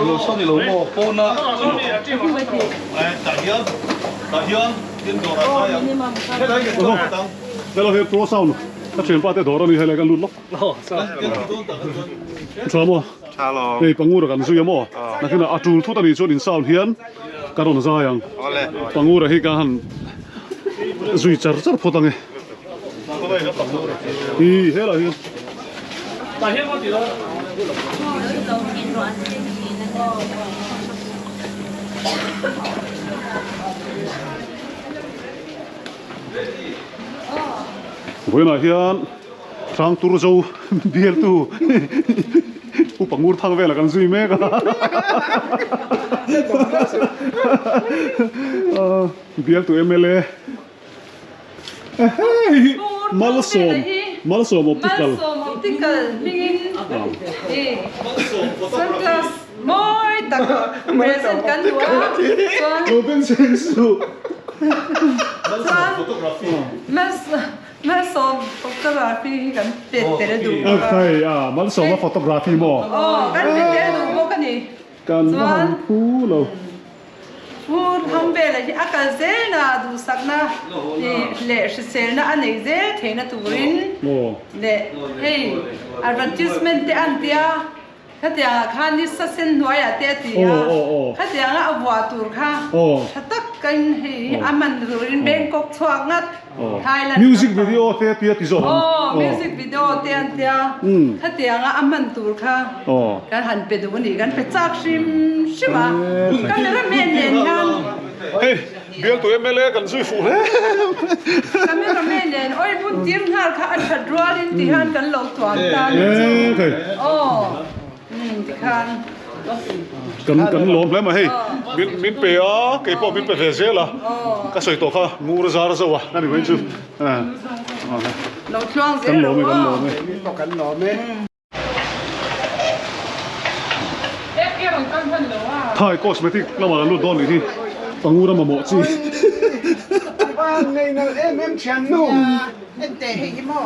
lo saw ni lo maw pawna tah hian tah hian tin dawrah zai ang helai kan chuan phawt ang. Hello hei pro sound ka thianpa te dawr a ni helai kan lut lawk. Tha maw? Hei Pangura kan zui a maw? Nakinah a tul thut a nih chuan in sound hian ka rawn zai ang. Pangura hi ka han zui char char phawt ang e. Hi helai hian. Vawiinah hian Hrangtur zo bialtu upa ngur thang velah kan zui mek a bialtu mla Hei Malsawm Malsawm Optical Malsawm Optical hmingin i sunglass mawi tak present kan duh a chuan Lo ben cheng suh Chuan Malsawm Photography hi kan pet tel duh bawk a. Hei a Malsawma Photography maw? Aw kan pet tel duh bawk a ni. Kan va han phu lo. Pu Thangvela hi a kal zelna duhsakna leh hriselna a nei zel theihna turin leh hei advertisement te an tia khatiangah khan ni sasen hnuaiah te a ti a, khatianga a vuah tur kha tha takin hei a hman turin Bangkok chhuak ngat. Thailand Music video te tia ti zawk ang. Aw music video te an tia khatianga a hman tur kha kan han pe duh a ni kan pe chak hrim hrim a camera man nen hian Hei bialtu mla kan zui fuh hle. Camera man nen oi bun tir nghal kha a that rualin ti hian kan lo tuam ta a ni chu aw. Tikhan. Kan kan lawm hle mai hei min min pe a kei pawh min pe ve zel a ka sawi tawh kha ngur zar zo a ani mai chu Lo tluang zel kan lawm e kan lawm e. Min pawh kan lawm e. Thai cosmetic lamah kan lut dawn nih hi pangura mamawh chi. Van nei nalh em em thiannu. Ente hei hi maw.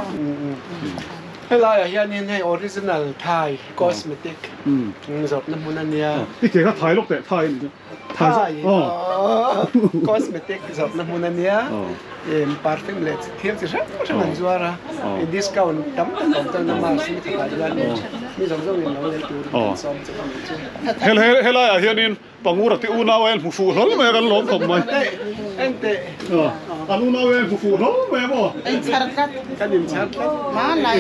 Helaiah hianin hei original Thai cosmetic zawrhna hmun a nia. I ke kha Thai lawk teh Thai a nih chu. Thai cosmetic zawrhna hmun a nia. Perfume leh thil chi hrang hrang an zuar a. Discount tam tak a awm chuan a mask ni khatah hian mi zawng zawngin lo lei turin kan sawm che a nih chu. Helaiah hianin Pangura te unau en hmu fuh hlawl mai a kan lawm khawp mai. En teh. An unau en hmu fuh hlawl mai a maw? In chhar tlat. Kan in chhar tlat.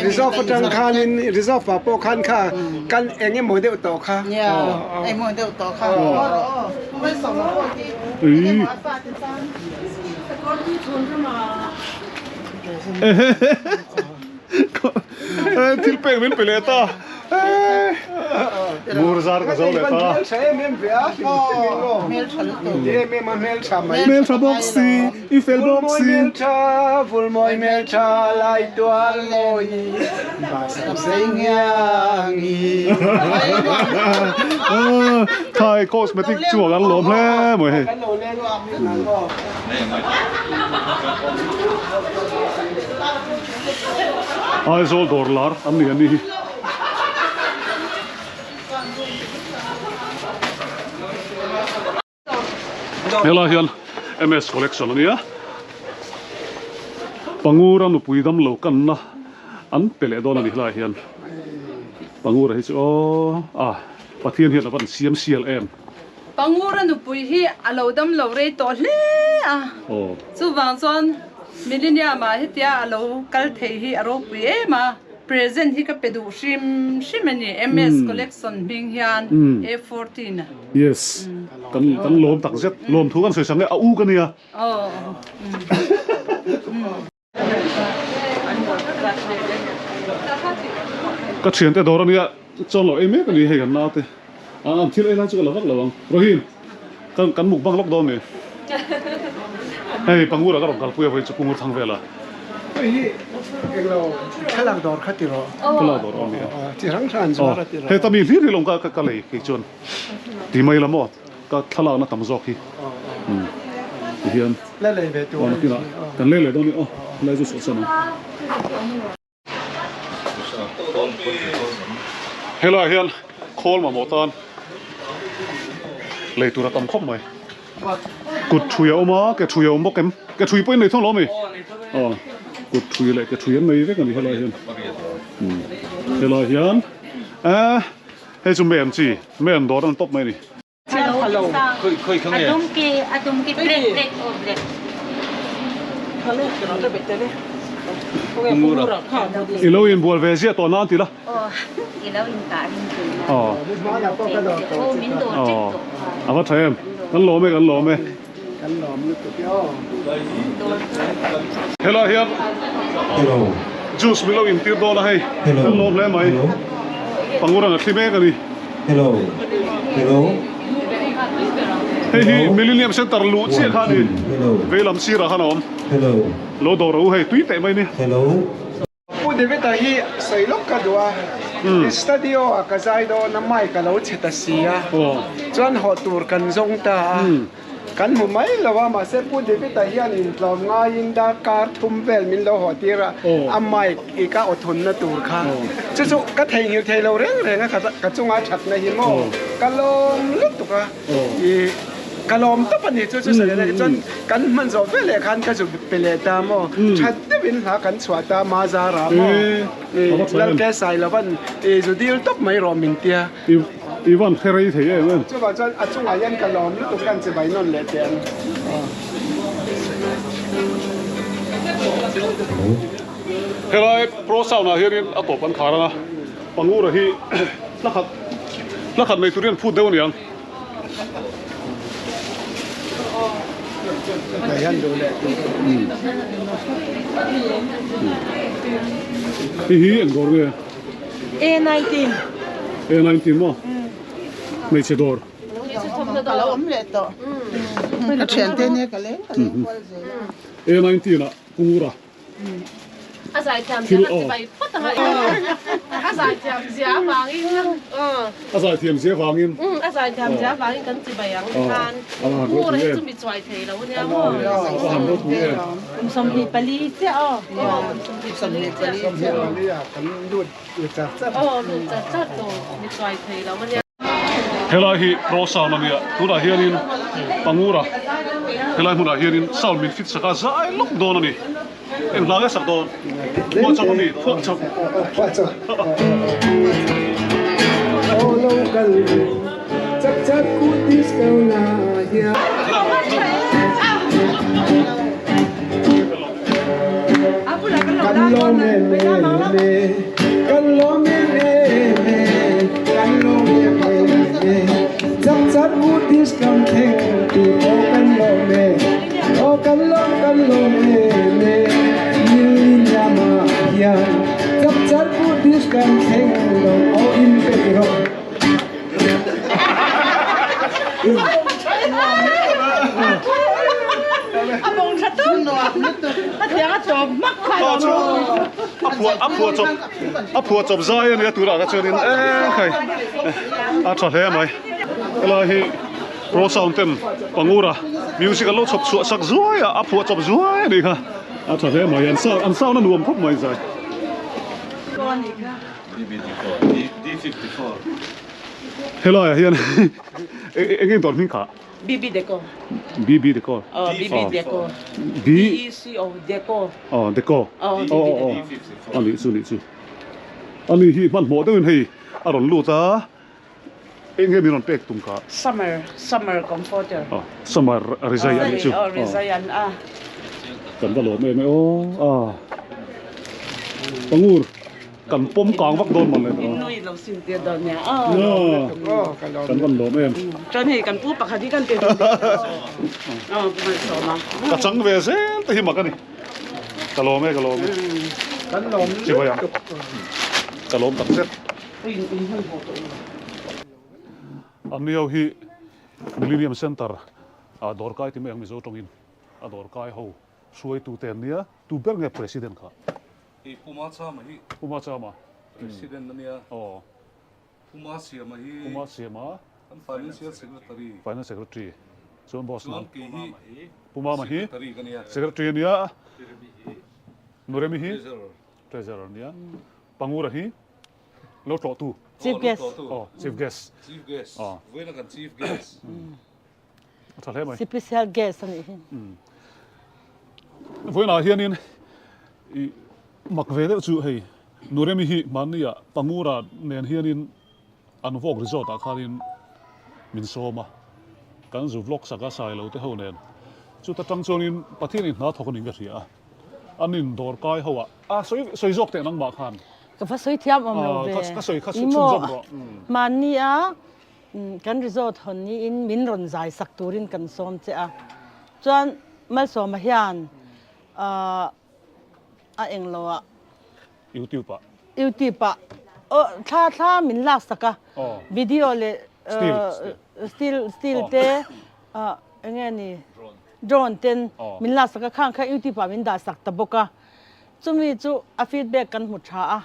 Reserve atang khanin reserve ah pawh khan kha kan eng emaw deuh tawh kha. Nia eng emaw deuh tawh kha. Thil pek min pe leh ta. Ngur zar ka zo leh ta. Hmeltha bawk si, i fel bawk si. Hmeltha, vulmawi hmeltha, lai tual mawi, basam sei ngiangi. Thai cosmetic chu a kan lawm hle mai hei. Aizawl dawr lar an ni a ni hi. Helai hian MS collection a nia. Pangura nupui dam lo kanna an pe leh dawn a ni helai hian. Pangura hi chu aw a Pathian hian a van siam sial em. Pangura nupui hi a lo dam lo rei tawh hle a, chuvang chuan Millennium ah hetia a lo kal thei hi a ropui em a, present hi ka pe duh hrim hrim a ni, MS collection hming hian A14 a. Yes, kan kan lawm tak zet, lawm thu kan sawi sak nge a u ka nia. Ka thiante dawr ania chuan lo ei mek ani hei kan naute an thil ei lai chu ka la vak lo ang Rohin kan kan mukbang lawk dawn ni hei pangura ka rawn kalpui a vawi chu pungur thang vela Hei hi englo thlalak dawr kha ti rawh thlalak dawr awm nia chi hrang hrang an zuar a ti rawh heta mi hlir hi lawm ka ka lei kei chuan ti mai la maw ka thlalakna tam zawk hi ti hian la lei ve tur a ni kan lei leh dawn ni aw helai chu sawhsan ang helaiah hian khawl mamawh tan lei tur a tam khawp mai kut thui a awm a ke thui a awm bawk em ke thui pawhin nei thung lo ami aw kut thui leh ke thui an nei vek a ni helaiah hian helaiah hian eh hei chu men chi men dawr an tawp mai a ni. I lo inbual ve ziah tawh nan ti la. A va tha em. Kan lawm e, kan lawm e. Helai hian juice min lo intir dawn a hei. Kan lawm hle mai. Pangurang a thli mek a ni. Hei hi Millennium Centre luh chiah kha a ni. Veilam sirah khan a awm. Lo dawr rawh u hei tui teh mai ni. Pu David-a hi sawi lawk ka duh a, studio ah ka zai dawn a mic a lo chhe ta si a, chuan haw tur kan zawng ta a, kan hmu mai lo a, mahse Pu David-a hian intlawm ngaiin darkar thum vel min lo haw tir a, a mic i ka aw thunna tur kha chu chu ka theihnghilh thei lo reng reng a, ka chunga thatna hi maw ka lawm lutuk a. I ka lawm tawp a ni chu chu sawi leh chuan kan hman zawh ve leh khan ka zu pe leh ta maw that deuhin hla kan chhuah ta ma zara maw i Lalke Sailovan i zu dil tawp mai rawh min tia. I van hre rei thei em em. Chuvang chuan a chungah hian ka lawm lutuk kan che vai nawn leh teh ang. Helai Pro Sound ah hianin a tawp an khar ang a, Pangura hi hla khat hla khat nei turin an phut deuh a niang. Hei hi eng dawr nge? A19. A19 maw? Hmeichhe dawr. Ka lo awm leh tawh. Ka thiante nia ka leng ka leng kual zel a. A19 ah Pungura. A zaithiam zia kan ti bai phawt ang a. A zaithiam zia avangin A zaithiam zia avangin A zaithiam zia avangin kan ti bai ang tikhan Ngura hi chu mi chuai thei lo ania maw. A han ropui em. Kum 24 chiah aw. Aw kum 24 chiah. 24 ah kan lut char char. Aw lut char char tawh mi chuai thei lo ania. Helai hi Pro Sound a nia, tunah hianin Pangura helai hmunah hianin sound min fit sak a zai lawk dawn a ni. Eng hla nge sak dawn? Phuah chawp a mi? Phuah chawp. Phuah chawp. Aw lo kal chak chak ku disco na hian. Kan lawm em em e, kan lawm em em e, kan lawm em em e. Chak chak u discount thleng tur aw kan lawm e, aw kan lawm kan lawm em e. Millennium ah hian chak chak u discount thleng lo aw in pe rawh. A bawng tha tawp a tiang a chawp hmak kha a chu a phuah a phuah chawp a phuah chawp zai a nia turah kha chuanin eng khai a tha hle mai helai hi pro sound ten pangura music an lo chhawp chhuah sak zuai a a phuah chawp zuai a nih kha a tha hle mai an sound an sound a nuam khawp mai zai. Helai ah hian eng eng dawr hming kha? BB Deco. BB Deco. Oh, BB Deco. B E C O Deco. Oh, Deco. Oh, oh, oh, oh. Ani chu ni chu. Ani hi hmanhmawh deuhin hei a rawn lut a. Eng nge min rawn pek tum kha? Summer, summer comforter. Oh, summer rizai ani chu. Oh, rizai an a. Kan va lawm em e aw. Ah. Pangur. Kan pawm kang vak dawn mawn le. In nui lo sim tir dawn nia. Aw. Kan van lawm em. Chuan hei kan pu pakhat hi kan pe dawn nia. Aw pu Malsawma. Ka chang ve zel te hi mak a ni. Ka lawm e ka lawm e. Kan lawm Chibai ang. Ka lawm tak zet. An ni ho hi Millennium Centre ah dawrkai ti mai ang Mizo tawngin a dawrkai ho hruaitute an nia. Tu ber nge President kha? I Puma Chama hi. Puma Chama. President a nia. Aw. Puma Siama hi. Puma Siama. Kan Financial Secretary. Finance Secretary. Chuan boss nang. Chuan kei hi. Puma ma hi. Secretary ka nia. Secretary a nia. Nuremi hi. Treasurer. Treasurer a nia. Pangura hi. Lo tlawh tu. Chief guest. Aw, Chief Guest. Chief Guest. Aw. Vawiin a kan Chief Guest. A tha hle mai. Special guest a nih hi. Vawiinah hianin i mak ve deuh chu hei Nuremi hi hmannia Pangura nen hianin an vawk resort ah khanin min sawm a, kan zu vlog sak a Sailo te ho nen. Chuta tang chuanin Pathianin hna thawk a ning ka hria a, an in dawr kai ho ah a sawi sawi zawk teh nangmah khan. Ka va sawi thiam awm lo ve. Ka sawi kha chhun zawk rawh. Hmannia Kan resort hawn niin min rawn zai sak turin kan sawm che a, chuan Malsawma hian a englo ah YouTube ah YouTube ah aw thla thla min lak sak a, video leh still still te enge ni drone ten min lak sak a, khang kha YouTube ah min dah sak ta bawk a, chumi chu a feedback kan hmu tha a,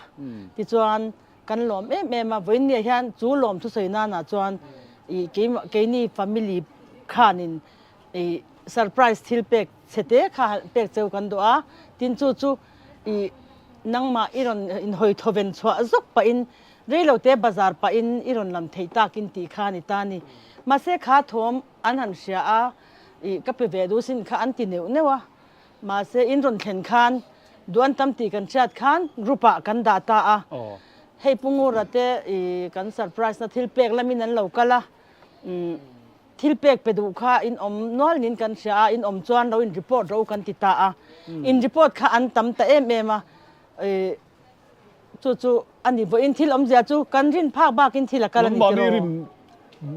tichuan Kan lawm em em a, vawiinniah hian chu lawm thusawi nanah chuan ih keini family khanin ih surprise thil pek chhe te kha pek cheu kan duh a, tin chu chu ih nangmah i rawn inhawi thawven chhuah zawk pahin reilote bazar pahin i rawn lam theih takin tih kha a ni ta a ni. Mahse kha thawm an han hria a, ih ka pe ve duh sin kha an ti neuh neuh a, Mahse, in rawn thlen khan duan tam tih kan hriat khan group ah kan dah ta a. Hei Pu Ngura te i kan surprise na thil pek lamin an lo kal a, thil pek pe duh kha in awm nual niin kan hria a, in awm chuan lo in report ro kan ti ta a. In report kha an tam ta em em a, i chu chu a ni vawiin thil awmzia chu kan rin phak bakin thil a kal a ni tiraw? Nangmahni rin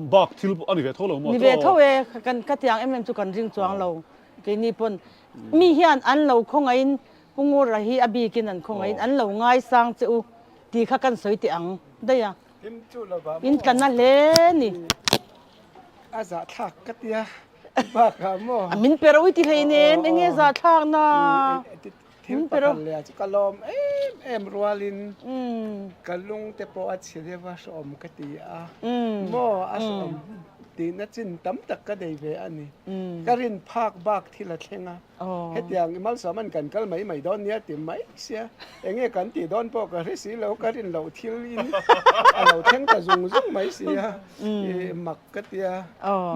bak thil a ni ve tho lo maw? Ni ve tho e, kan ka tiang em em chu kan ring chuang lo. Keini pawn mi hian an lo khawngaihin Pu Ngura hi a bikin an khawngaihin an lo ngaisang che u tih kha kan sawi teh ang daih a. In tla na hle ni. A zahthlak ka tia bakah maw. A min pe ro i ti hlei nem eng nge zahthlak na. Thil pakhat leh ah chu ka lawm em em rualin ka lung te pawh a chhe deuh a hrehawm ka ti a, maw a hrehawm tihna chin tam tak ka nei ve a ni. Ka rin phak bak thil a thleng a, hetiang i malsawm an kan kal mai mai dawn nia ti mai sia, eng nge kan tih dawn pawh ka hre si lo, ka rin loh thil in a lo thleng ta zung zung mai si a, i mak ka tia,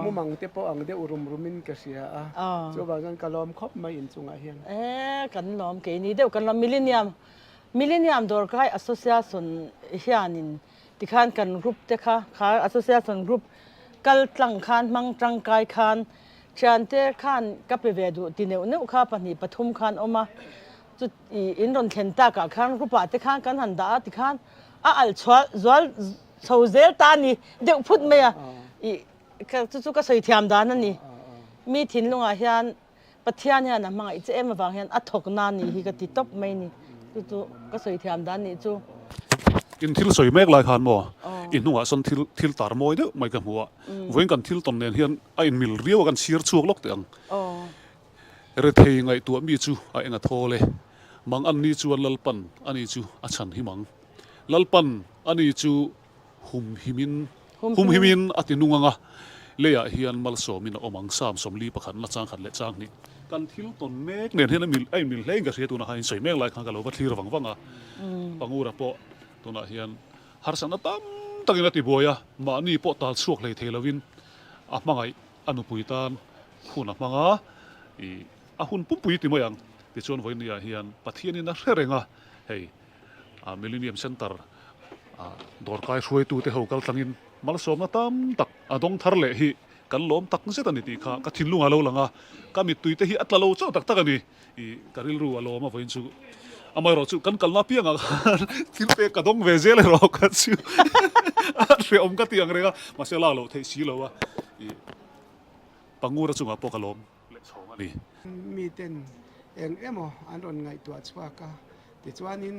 mumang te pawh ang deuh rum rum in ka hria a, chuvang chuan ka lawm khawp mai inchungah hian. E kan lawm keini deuh kan lawm Millennium Millennium Dawrkai Association hianin tikhan kan group te kha kha association group kal tlang khan hmang tangkai khan thiante khan ka pe ve duh ti neuh neuh kha pahnih pathum khan awm a chu ih in rawn thlen takah khan group ah te khan kan han dah a tikhan a alh chhuah zual chho zel ta a ni deuh phut mai a ih chu chu ka sawi thiam dan a ni mi thinlungah hian Pathian hian a hmangaih che em avang hian a thawk na nih hi ka ti tawp mai ni. Chu chu ka sawi thiam dan nih chu. In thil sawi mek lai khan maw i hnungah sawn thil thil tar mawi deuh mai ka hmu a, vawiin kan thil tawn nen hian a inmil riau a kan chhir chhuak lawk teh ang. Rethei ngaihtuah mi chu a eng a thawl e, mang an ni chuan Lalpan ani chu a chhan him ang. Lalpan ani chu Humhimin, humhimin a ti nung ang a, leiah hian malsawmin a awm ang, Psalm 41 chang khat leh chang hnih. Kan thil tawn mek nen hian a mil a inmil hle in ka hria tunah khan insawi mek lai khan ka lo va thlir vang vang a, Pangura pawh tunah hian harsatna tam takin a ti buai a, mahni pawh tal chhuak hlei thei lovin a hmangaih a nupui tan hun a hmang a, ih a hun pumpui ti mai ang. Tichuan vawinia hian Pathianin a hre reng a, hei Millennium Centre dawrkai hruaitute ho kal tlangin malsawmna tam tak a dawng thar leh hi kan lawm tak zet a ni tih kha ka thinlung a lo lang a, ka mittui te hi a tla lo chauh tak tak a ni. Ih ka rilru a lawm a vawiin chu amaherawh chu kan kalna apiangah khan thil pek ka dawng ve zel erawh kha chu a hrehawm ka ti ang reng a, mahse lak loh theih si lo a, ih Pangura chungah pawh ka lawm leh chhawng a ni. Miten eng emaw an rawn ngaihtuah chhuak a, Tichuanin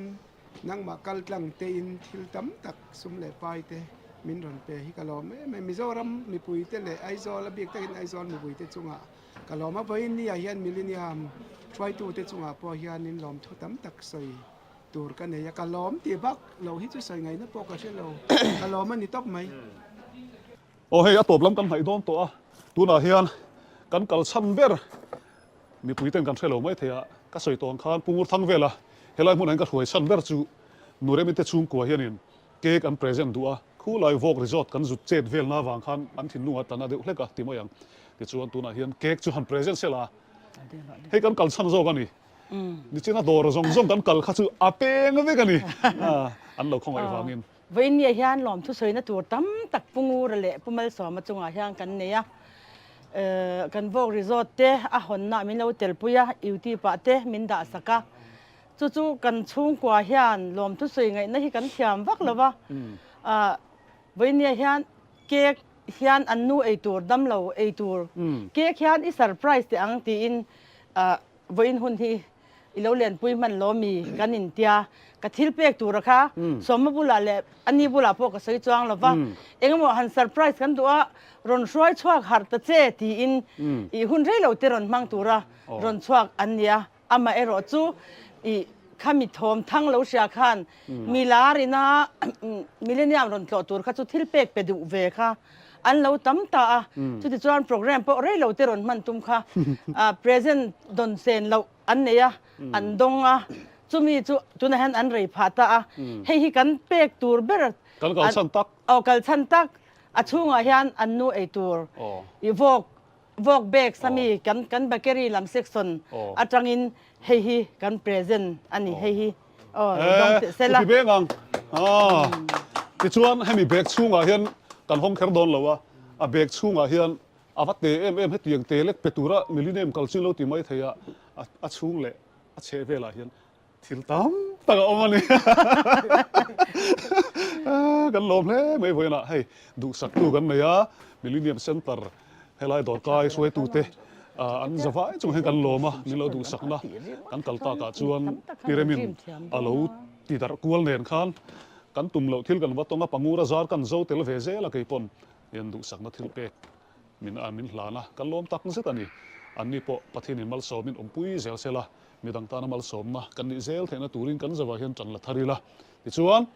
nangmah kal tlang tein thil tam tak sum leh pai te min rawn pe hi ka lawm em em. Mizoram mipui te leh Aizawl a bik takin Aizawl mipui te chungah ka lawm a. Vawiin ni ah hian Millennium hruaitu te chungah pawh hianin lawmthu tam tak sawi tur ka nei a. Ka lawm tih bak lo hi chu sawi ngaihna pawh ka hre lo. Ka lawm a ni tawp mai. Aw hei a tawp lam kan hnaih dawn tawh a, tunah hian kan kal chhan ber mipui ten kan hre lo mai thei a, ka sawi tawh ang khan Pu Ngurthang vela helai hmunah hian ka hruai chhan ber chu Nuremi te chhungkua hianin cake an present duh a, khulai vawk resort kan zut chet velna avang khan an thinlungah tana deuh hlek a ti mai ang. Tichuan tunah hian cake chu han present sela a, hei kan kal chhan zawk a ni. Nichina dawr zawng zawng kan kal kha chu a peng vek a ni, an lo khawngaih vangin. Vawiinniah hian lawmthu sawina tur tam tak Pu Ngura leh Pu Malsawma chungah hian kan nei a. Kan vawk resort te a hawnna min lo telpui a, YouTube ah te min dah sak a. Chu chu kan chhungkua hian lawmthu sawi ngaihna hi kan thiam vak lo va. Vawiinniah hian cake hian an nu ei tur, damlo ei tur cake hian i surprise teh ang tiin vawiin hun hi I lo lenpui hman lo mi kan intia, ka thil pek tura kha Sawma bulah leh ani bulah pawh ka sawi chuang lo va, engemaw han surprise kan duh a, rawn hruai chhuak harh ta che tiin i hun rei lo te rawn hmang tura rawn chhuak an ni a, amah erawh chu i khami thawm thang lo hria khan mi lar ina Millennium rawn tlawh tur kha chu thil pek pe duh ve kha an lo tam ta a, chutichuan program pawh rei lo te rawn hman tum kha present dawn sen loh an nei a, an dawng a, chumi chu tunah hian an rei phah ta a, hei hi kan pek tur ber Kan kal chhan tak. Aw kal chhan tak, a chhungah hian an nu ei tur i vawk vawk bags a mi kan kan bakery lam section atangin hei hi kan present a ni hei hi aw lo dawng teh sela. Upi beng ang tichuan hemi bag chhungah hian kan hawng kher dawn lo a, a bag chhungah hian A va te em em hetiang te lek pe tura millennium kal chin lo ti mai thei a, a chhung leh a chheh velah hian thil tam tak a awm a ni. Kan lawm hle mai vawiinah hei duhsaktu kan nei a, Millennium Centre helai dawrkai hruaitute an za vai chung hian kan lawm a, min lo duhsakna kan kal takah chuan Piremin a lo ti darh kual nen khan kan tum loh thil kan va tawng a, Pangura zar kan zo tel ve zel a keipawn. Hian duhsakna thil pek min a min hlan a, kan lawm tak zet a ni. Anni pawh Pathianin malsawmin awmpui zel sela. Midang tana malsawmna kan nih zel theihna turin kan zavah hian tan la thar ila. Tichuan,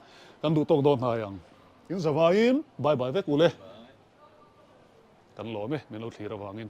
kan duh tawk dawn hnai ang. In zavaiin bye bye vek ule. Kan lawm e, min lo thlir avangin.